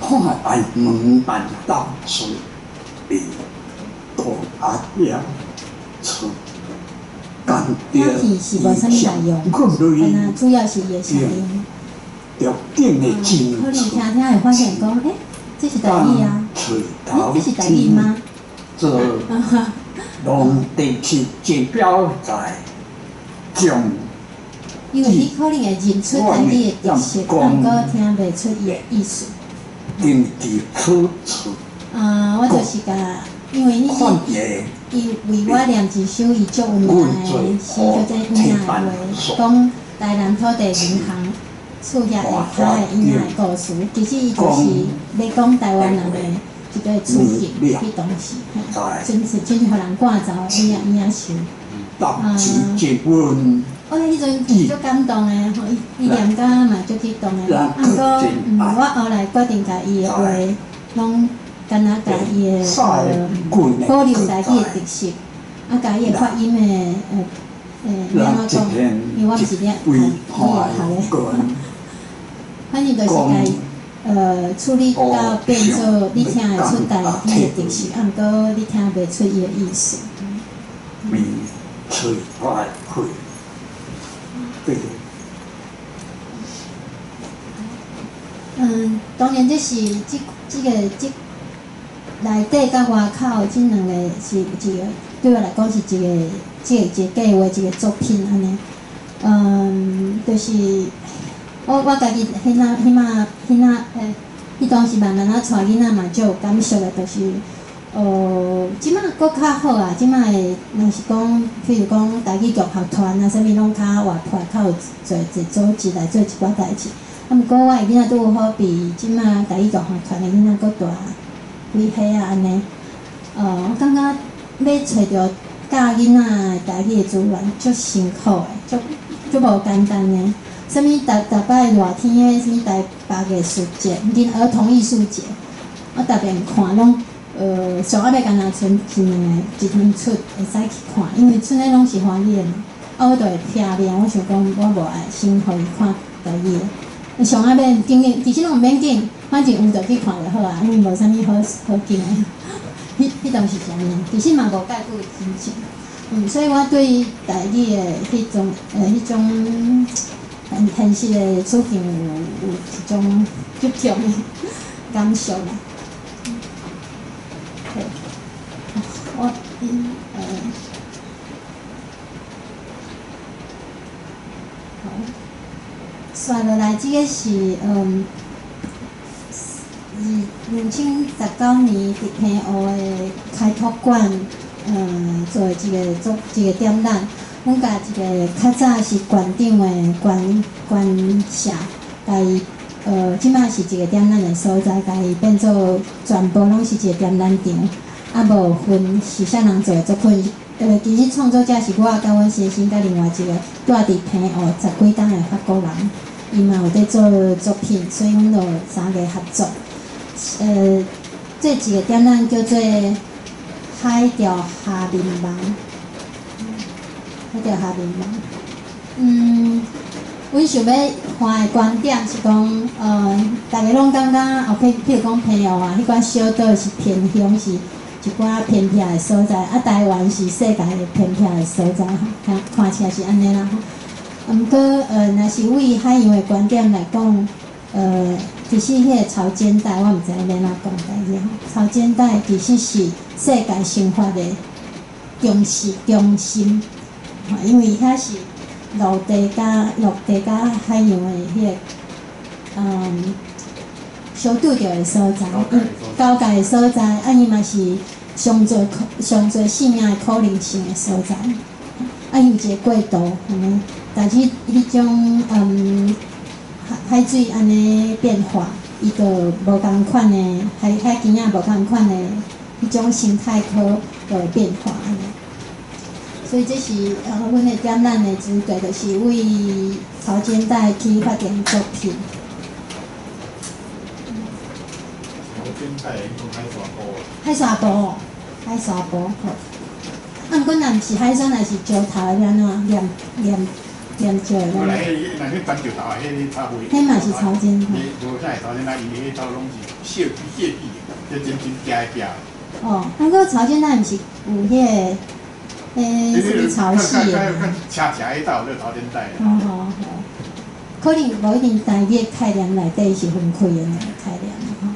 看爱门办到处，被大压了处，感影片是無啥物內容，敢若主要是伊的聲音。可能聽聽會發現講，這是台語啊，這是台語嗎？做農地是指標在將。因為你可能會認出台語的特色，毋過聽袂出伊的意思。定佇此處。啊，我就是共，因為伊為我念一首伊足有名的詩，叫做《嬰仔的話》，講台南土地銀行厝遐下跤的嬰仔的故事。其實伊就是咧講台灣人的一個處境，彼當時，親像親像予人趕走的嬰仔獸。啊。我彼陣足感動的，吼！伊念甲嘛足激動的。啊，毋過，我後來決定共伊的話，攏敢若共伊的保留台語的特色，啊，共伊的發音的欲按怎講？因為我毋是咧讀語言學的，反正就是共伊處理到變做你聽會出台語的特色，啊，毋過你聽袂出伊的意思。當然這是這個這內底佮外口這兩個是一個對我來講是一個這個一個計劃一個作品按呢。就是我家己彼那彼馬彼那彼當時慢慢仔帶囡仔嘛，足有感觸的，就是這馬閣較好啊！這馬的若是講，譬如講台語共學團啊，啥物攏較活潑，較有做一個組織來做一寡代誌。啊，毋過我的囡仔拄好比這馬台語共學團的囡仔閣大，幾歲啊按呢。我感覺欲揣著教囡仔台語的資源足辛苦的，足足無簡單的。啥物逐逐擺熱天的啥物台北藝術節，囡兒童藝術節，我逐遍看攏，上暗尾敢若賰一兩个一兩齣會使去看，因為賰的攏是華語的嘛，啊，我就會避免，我想講我無愛先予伊看台語的。上暗尾緊緊，其實攏毋免緊，反正有就去看就好啊，因為無啥物好好緊的。彼當時是按呢，其實嘛無介久之前，所以我對台語的彼種現實的處境有一種執著的感受啦。好，我好，紲落來這个是2019年佇澎湖的開拓館，做的一個展覽。阮共一个較早是館長的館館舍，共伊這擺是一個展覽的所在，共伊變做全部攏是一個展覽場。啊，無分是啥人做的作品。其實創作者是我佮阮先生佮另外一個住佇澎湖十幾冬的法國人，伊嘛有佇做作品，所以阮就三个合作。這一個展覽叫做《海釣蝦面網》，海釣蝦面網。阮想欲看的觀點是講，大家攏感覺，哦，譬如講澎湖啊，彼款小島是偏鄉，是一寡偏僻的所在，啊，台灣是世界的偏僻的所在，吼，看起來是按呢啦，吼。毋過，若是為海洋的觀點來講，其實彼个潮間帶，我毋知影欲按怎講台語吼。潮間帶其實是世界生活的中心，因為遐是陸地佮海洋的彼个相拄著的所在，交界的所在，啊，伊嘛是上濟生命的可能性的所在。啊，伊有一個過渡，按呢，但是彼種海水按呢變化，伊就無仝款的海墘仔無仝款的彼種生態科就會變化按呢。所以這是阮的展覽的主題，就是為潮間帶去發展作品。潮間帶講海沙埔。海沙埔，海沙埔好。啊，毋過若毋是海沙，若是石頭，欲按怎驗驗驗石的？無啦，彼若去搬石頭啊，彼個草灰。彼嘛是潮間。無啥會潮間帶，因為彼頭攏是小小米，就真真行會壁。哦，啊，毋過潮間帶毋是有彼个，什物潮汐的？車車彼搭有咧潮間帶。哦好好，可能無一定台語的概念內底是分開的兩个概念吼。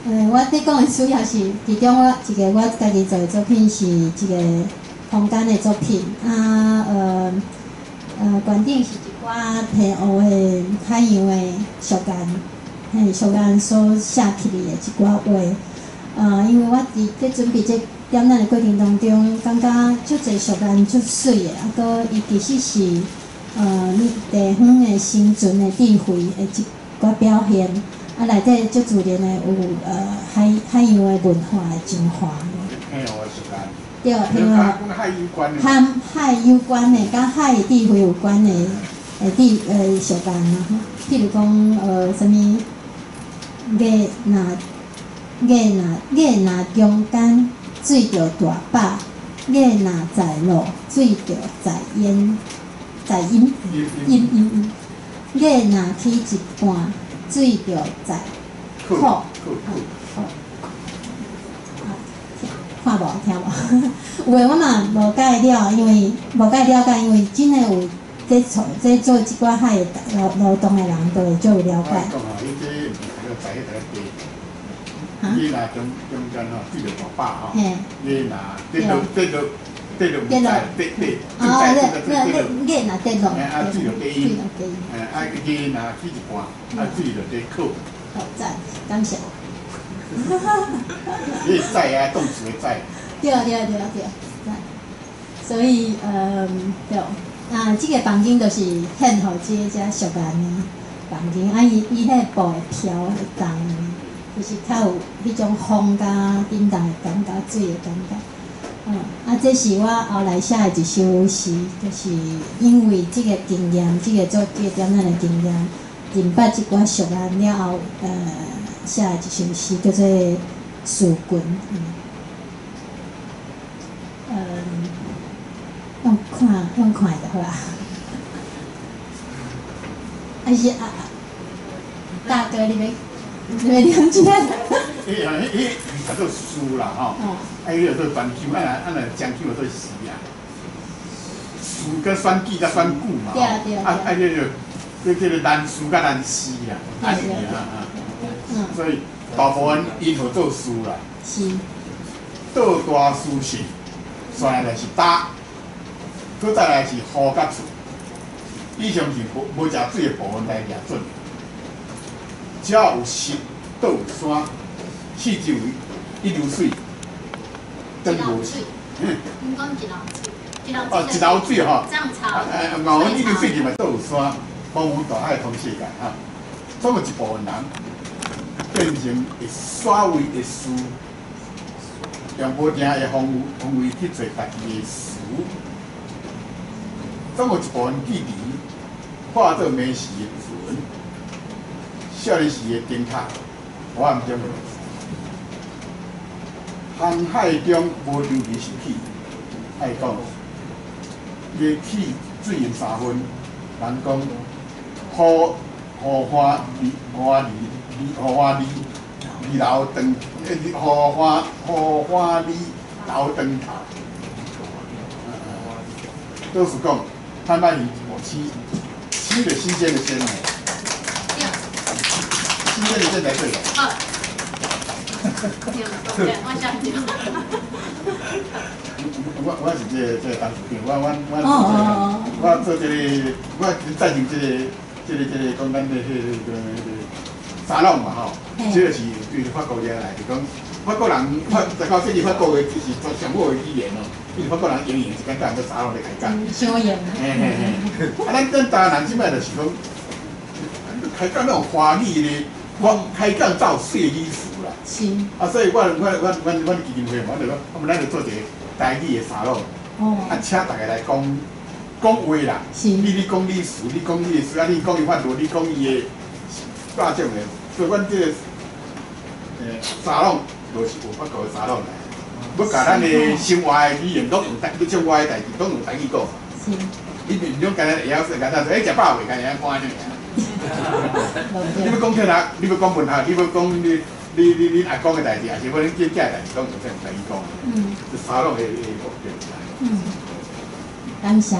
我佇講的主要是，其中我一個我家己做的作品是一個空間的作品，啊，館頂是一寡澎湖的海洋的俗諺，嘿，俗諺所寫起來的一寡話。因為我佇咧準備這展覽的過程當中，感覺足濟俗諺足媠的，啊，閣伊其實是地方的生存的智慧的一寡表現。啊，內底足自然的有海洋的文化的精華。澎湖的俗諺。對，澎湖。佮海有關的。和海有關的，佮海的智慧有關的俗諺啊，譬如講啥物，月若中間水著大飽，月若在路水著在淹，在淹淹淹淹，月若起一半。水著在苦，看無聽無？有的我嘛無介了，因為無介了解，因為真的有佇做佇做這寡海的勞動的人，都會足有了解。我講吼，伊這毋是在彼個地，你若中間吼，水著大飽吼，你若跌落跌落跌落，跌落跌跌，哦，月若跌落，啊，水著低淹，啊，月若起一半，啊，水著伫苦。好讚，感謝。你載啊，動詞的載。對對對對，所以對，啊，這個房間就是獻予這個遮俗人的房間，啊，伊彼個布會飄會動。其實較有彼種風佮振動的感覺，水的感覺。啊，這是我後來寫的一首詩，就是因為這個經驗，這個做這個展覽的經驗，認捌這寡熟人了後，寫的一首詩叫做《樹群》。用看就好啊。還是啊，大哥，你欲念一下？彼啊，彼彼叫做詩啦吼，啊，彼叫做專腔，啊啊若講腔叫做詩啊。詩佮選句佮選句嘛，啊啊，這個這個難詞佮難詩啦，啊是啊啊。所以大部分𪜶號做詩啦。是。倒大事實，煞來是焦，閣再來是雨佮厝。以上是無無食水的部分來掠準。只要有石，倒有山，四周圍一流水，等無水。嗯。講一流水，一流哦，一流水吼。漲潮。哦，一流水就嘛倒有山，茫茫大海通世界哈。總有一部分人變成會煞位的事，用無定的方位去做家己的詞。總有一部分記憶化做暝時的船，少年時的燈塔，黑暗中的航海中無長期是起，愛講，伊起水淹三分，人講雨雨花雨花雨雨花雨雨流長，雨花雨花雨流長頭。都是講，坦白魚無鮮，鮮就新鮮的鮮哦。新鮮的鮮才對。好。對，我想對。我是這個董事長，我做這個，我贊成這個講咱的彼個沙龍嘛吼，這個是對法國來，就講法國人法，在到這是法國的，就是上好的語言哦。因為法國人用用一簡單，做沙龍咧開講。相應。嘿嘿嘿，啊，咱台灣人這擺就是講，開講那種華麗的，我開講才有水的意思啦。是。啊，所以我阮基金會嘛，我就講，我們咱就做一個台語的沙龍。哦。啊，請大家來講講話啦。是。你講你詞，你講你的詞，啊，你講伊法律，你講伊的各種的，所以阮這個沙龍，就是有法國的沙龍來。欲共咱的生活的語言攏用台，欲生活的代誌攏用台語講。是。你毋種干焦會曉說，干焦說，欸，食飽未？干焦會曉看爾。你欲講天學，你欲講文學，你欲講你阿公的代誌，抑是講恁囝的代誌，攏用這種台語講。這沙龍的目的。感謝，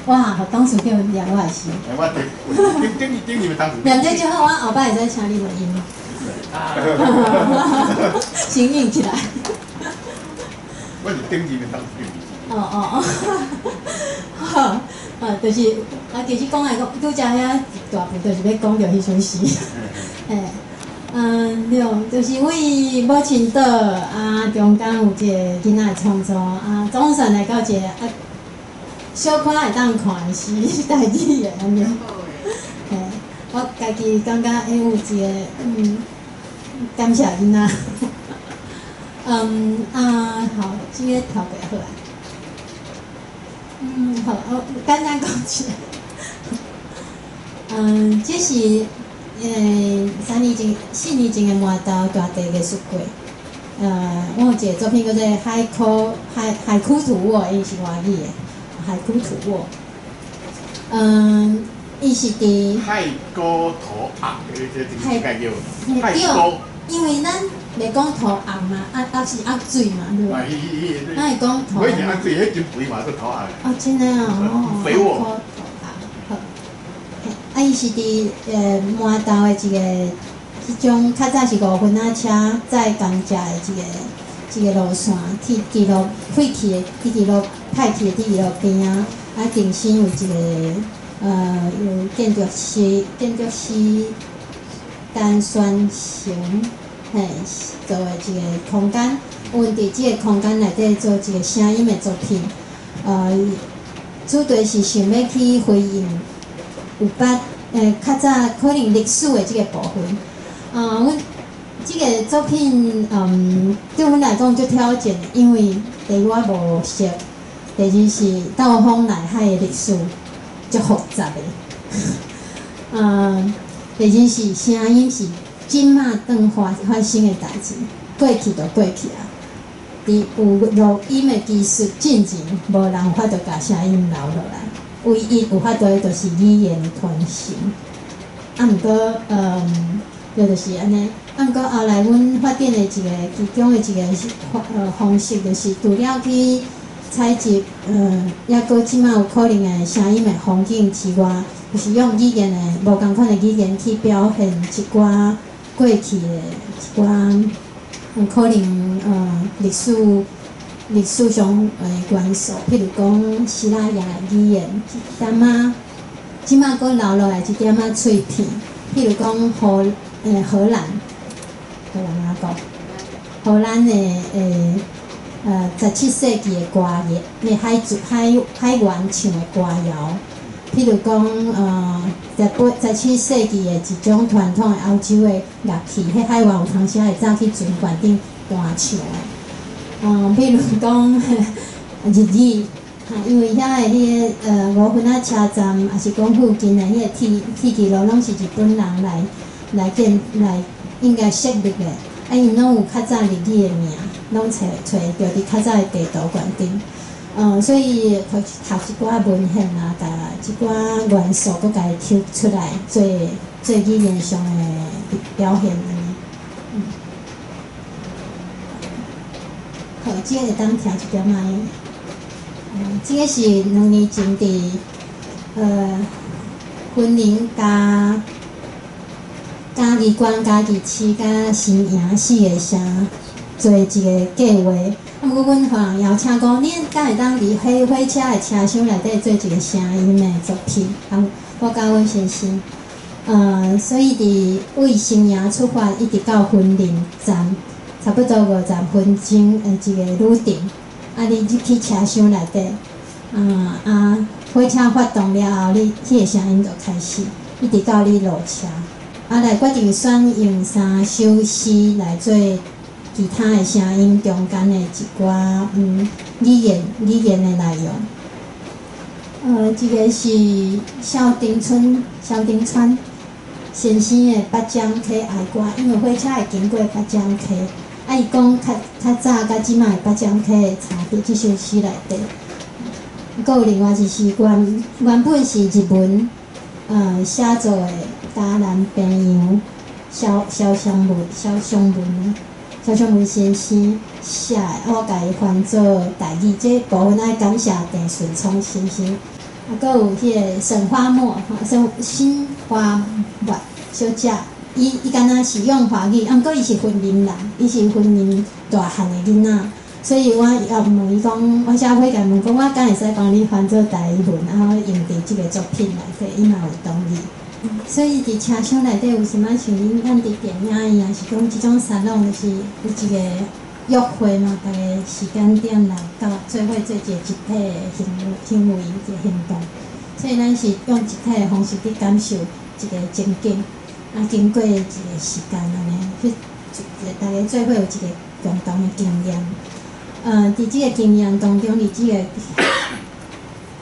哇，予董事長念我也是。欸，我頂頂頂頂入董事長。念這就好，我後擺會使請你錄音。先應起來。我是頂任的董事長。哦哦哦，好，啊，就是啊，其實講來講，拄才遐大部分就是欲講著彼首詩。嘿，對，就是為母親島啊，中間有一個囡仔的創作啊，總算來到一個啊，小可會當看的是台語的按呢。嘿，我家己感覺會有一個感謝囡仔。啊，好，這個跳過好啊。好，我簡單講一下。這是3年前、4年前的饃頭大地藝術節。我有一個作品叫做《海枯土沃》，伊是外語的，《海枯土沃》。伊是佇海枯土鴨，這個叫海枯。因為咱袂講塗鴨嘛，啊啊是鴨水嘛，對無？咱會講塗。我以前鴨水，彼真肥嘛，做塗鴨。哦，真的哦，肥沃。好，啊，伊是佇饃頭的一個彼種較早是五分仔車載甘蔗的一個路線，鐵支路廢棄的鐵支路歹去的鐵支路邊仔，啊，定身有一個有建築師陳宣成嘿做的一個空間，阮佇這個空間內底做一個聲音的作品，主題是想欲去回應有捌較早可能歷史的這個部分，阮這个作品，對阮來講足挑戰，因為第一我無熟，第二是鬥風內海的歷史足複雜的，第二是聲音是這馬當發生的代誌，過去就過去啊。佇有錄音的技術進前，無人有法度共聲音留落來，唯一有法度的就是語言的傳承。啊，毋過，對，就是按呢。啊，毋過後來阮發展的一個其中的一個方式，就是除了去採集，抑閣這馬有可能的聲音的風景之外，就是用語言的無仝款的語言去表現一寡過去的一寡可能歷史上的元素，譬如講西拉雅的語言一點仔，這馬閣留落來一點仔碎片，譬如講荷蘭，荷蘭仔國，荷蘭的17世紀的歌謠，那海族海海員唱的歌謠，譬如講17世紀的一種傳統的歐洲的樂器，彼海員有當時會走去船帆頂彈唱的。譬如講日語，因為遐的彼个五分仔車站，抑是講附近的彼个鐵軌路，攏是日本人來建來應該設立的，啊，𪜶攏有較早日語的名，攏揣著佇較早的地圖懸頂。所以讀一寡文獻啊，共這寡元素閣共伊抽出來做做語言上的表現按呢。好，這个會當聽一點仔。這个是2年前佇雲林嘉義縣嘉義市佮新營四个城做一个計劃。啊，毋過阮予人邀請講，恁敢會當佇火車的車廂內底做一個聲音的作品？啊，我佮阮先生，所以佇位新營出發，一直到雲林站，差不多50分鐘的一個旅程。啊，你入去車廂內底，火車發動了後，你彼个聲音就開始，一直到你落車。啊，來決定選用三首詩來做其他的聲音中間的一寡語言的內容。這个是蕭丁川先生的《八掌溪哀歌》，因為火車會經過八掌溪，啊，伊講較早佮這馬的八掌溪的差別，這首詩內底。閣有另外就是原本是日文寫作的嘉南平洋蕭湘文先生寫的，我共伊翻做台語，這部分愛感謝鄭順聰先生。啊，閣有彼个沈花墨，沈新花墨小姐，伊敢若是用華語，啊，毋過伊是雲林人，伊是雲林大漢的囡仔，所以我也問伊講，我寫批共問講，我敢會使幫你翻做台語文，啊，我用佇這个作品內底，伊嘛有同意。所以佇車廂內底有啥物像恁咱佇電影院，抑是講這種沙龍，就是有一個約會嘛，逐个時間點來到做伙做一個集體的行為，一個行動。所以咱是用集體的方式去感受一個情景，啊，經過一個時間按呢，去逐家做伙有一個共同的經驗。佇這個經驗當中，佇這個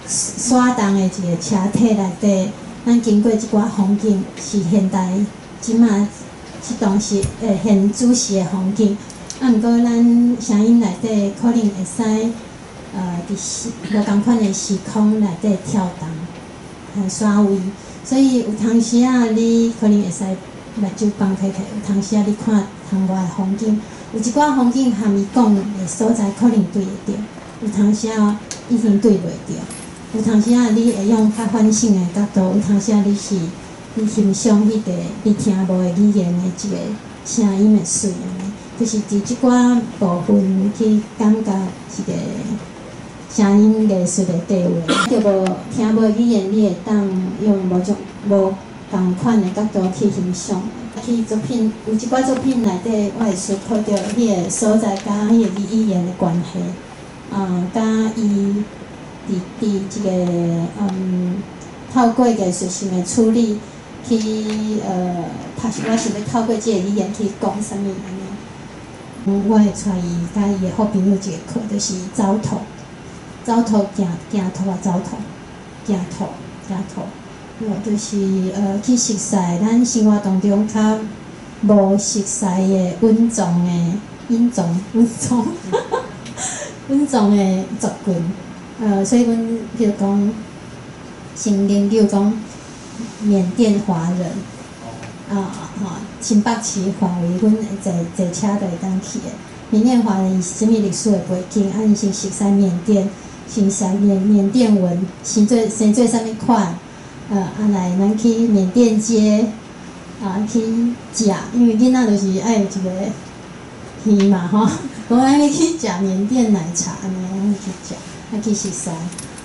徙動的一個車體內底，咱經過這寡風景，是現代這馬這當時現主時的風景。啊，毋過咱聲音內底可能會使佇時無仝款的時空內底跳動，徙位。所以有當時仔你可能會使目睭放開開，有當時仔你看窗外的風景，有一寡風景含伊講的所在可能對會著，有當時仔已經對袂著。有當時仔你會用較反省的角度，有當時仔你欣賞彼个你聽無的語言的一個聲音的媠按呢，就是佇這寡部分去感覺一個聲音藝術的地位。著無聽無的語言，你會當用無仝款的角度去欣賞。去作品有一寡作品內底，我會思考著彼个所在佮彼个語言的關係，佮伊佇這个透過藝術性的處理，去，他我想欲透過這个語言去講啥物按呢。我會帶伊佮伊的好朋友一个課，就是走兔，走兔行行兔啊，走兔，行兔行兔，就是去熟似咱生活當中較無熟似的隱藏的隱藏隱藏隱藏的族群，所以阮譬如講，先研究講緬甸華人，啊吼，新北市範圍，阮坐坐車就會當去的。緬甸華人伊是啥物歷史的背景？啊，𪜶先熟似緬甸，先識緬甸文，生做啥物款？啊來，咱去緬甸街，啊去食，因為囡仔就是愛有一個耳嘛吼，講咱欲去食緬甸奶茶按呢，阮去食，啊去熟似。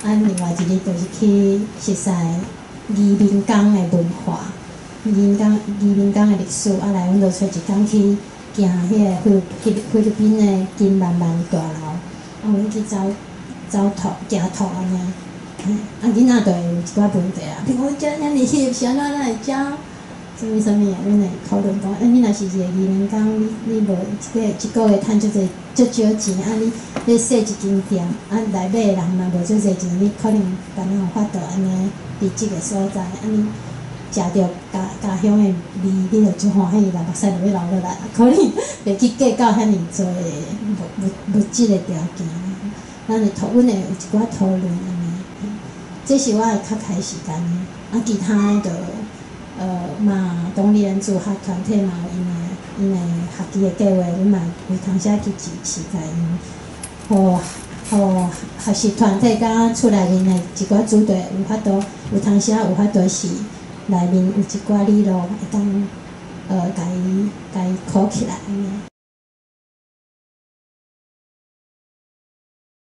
啊，另外一日就是去熟似移民工的文化，移民工的歷史。啊來，阮就揣一工去行彼个菲律賓的金萬萬大樓，啊，阮去走走兔行兔按呢。啊，囡仔就會有一寡問題啊，比如講遮遐爾翕是按怎咱會遮啥物啥物的，阮會討論講，欸，你若是一個移民工，你無一個月趁足濟足少錢，啊你欲踅一間店，啊來買的人嘛無足濟錢，你可能敢若有法度按呢佇這个所在，啊你食著家鄉的味，你就足歡喜，啦，目屎就欲流落來，可能袂去計較遐爾濟的物質的條件。咱會討，阮會有一寡討論按呢。這是我會較開時間的，啊，其他的就嘛，當然自學團體嘛有𪜶的學期的計劃，阮嘛有當時去支持共𪜶，予學習團體佮厝內面的一寡主題有法度，有當時有法度是內面有一寡理路會當共伊考起來按呢。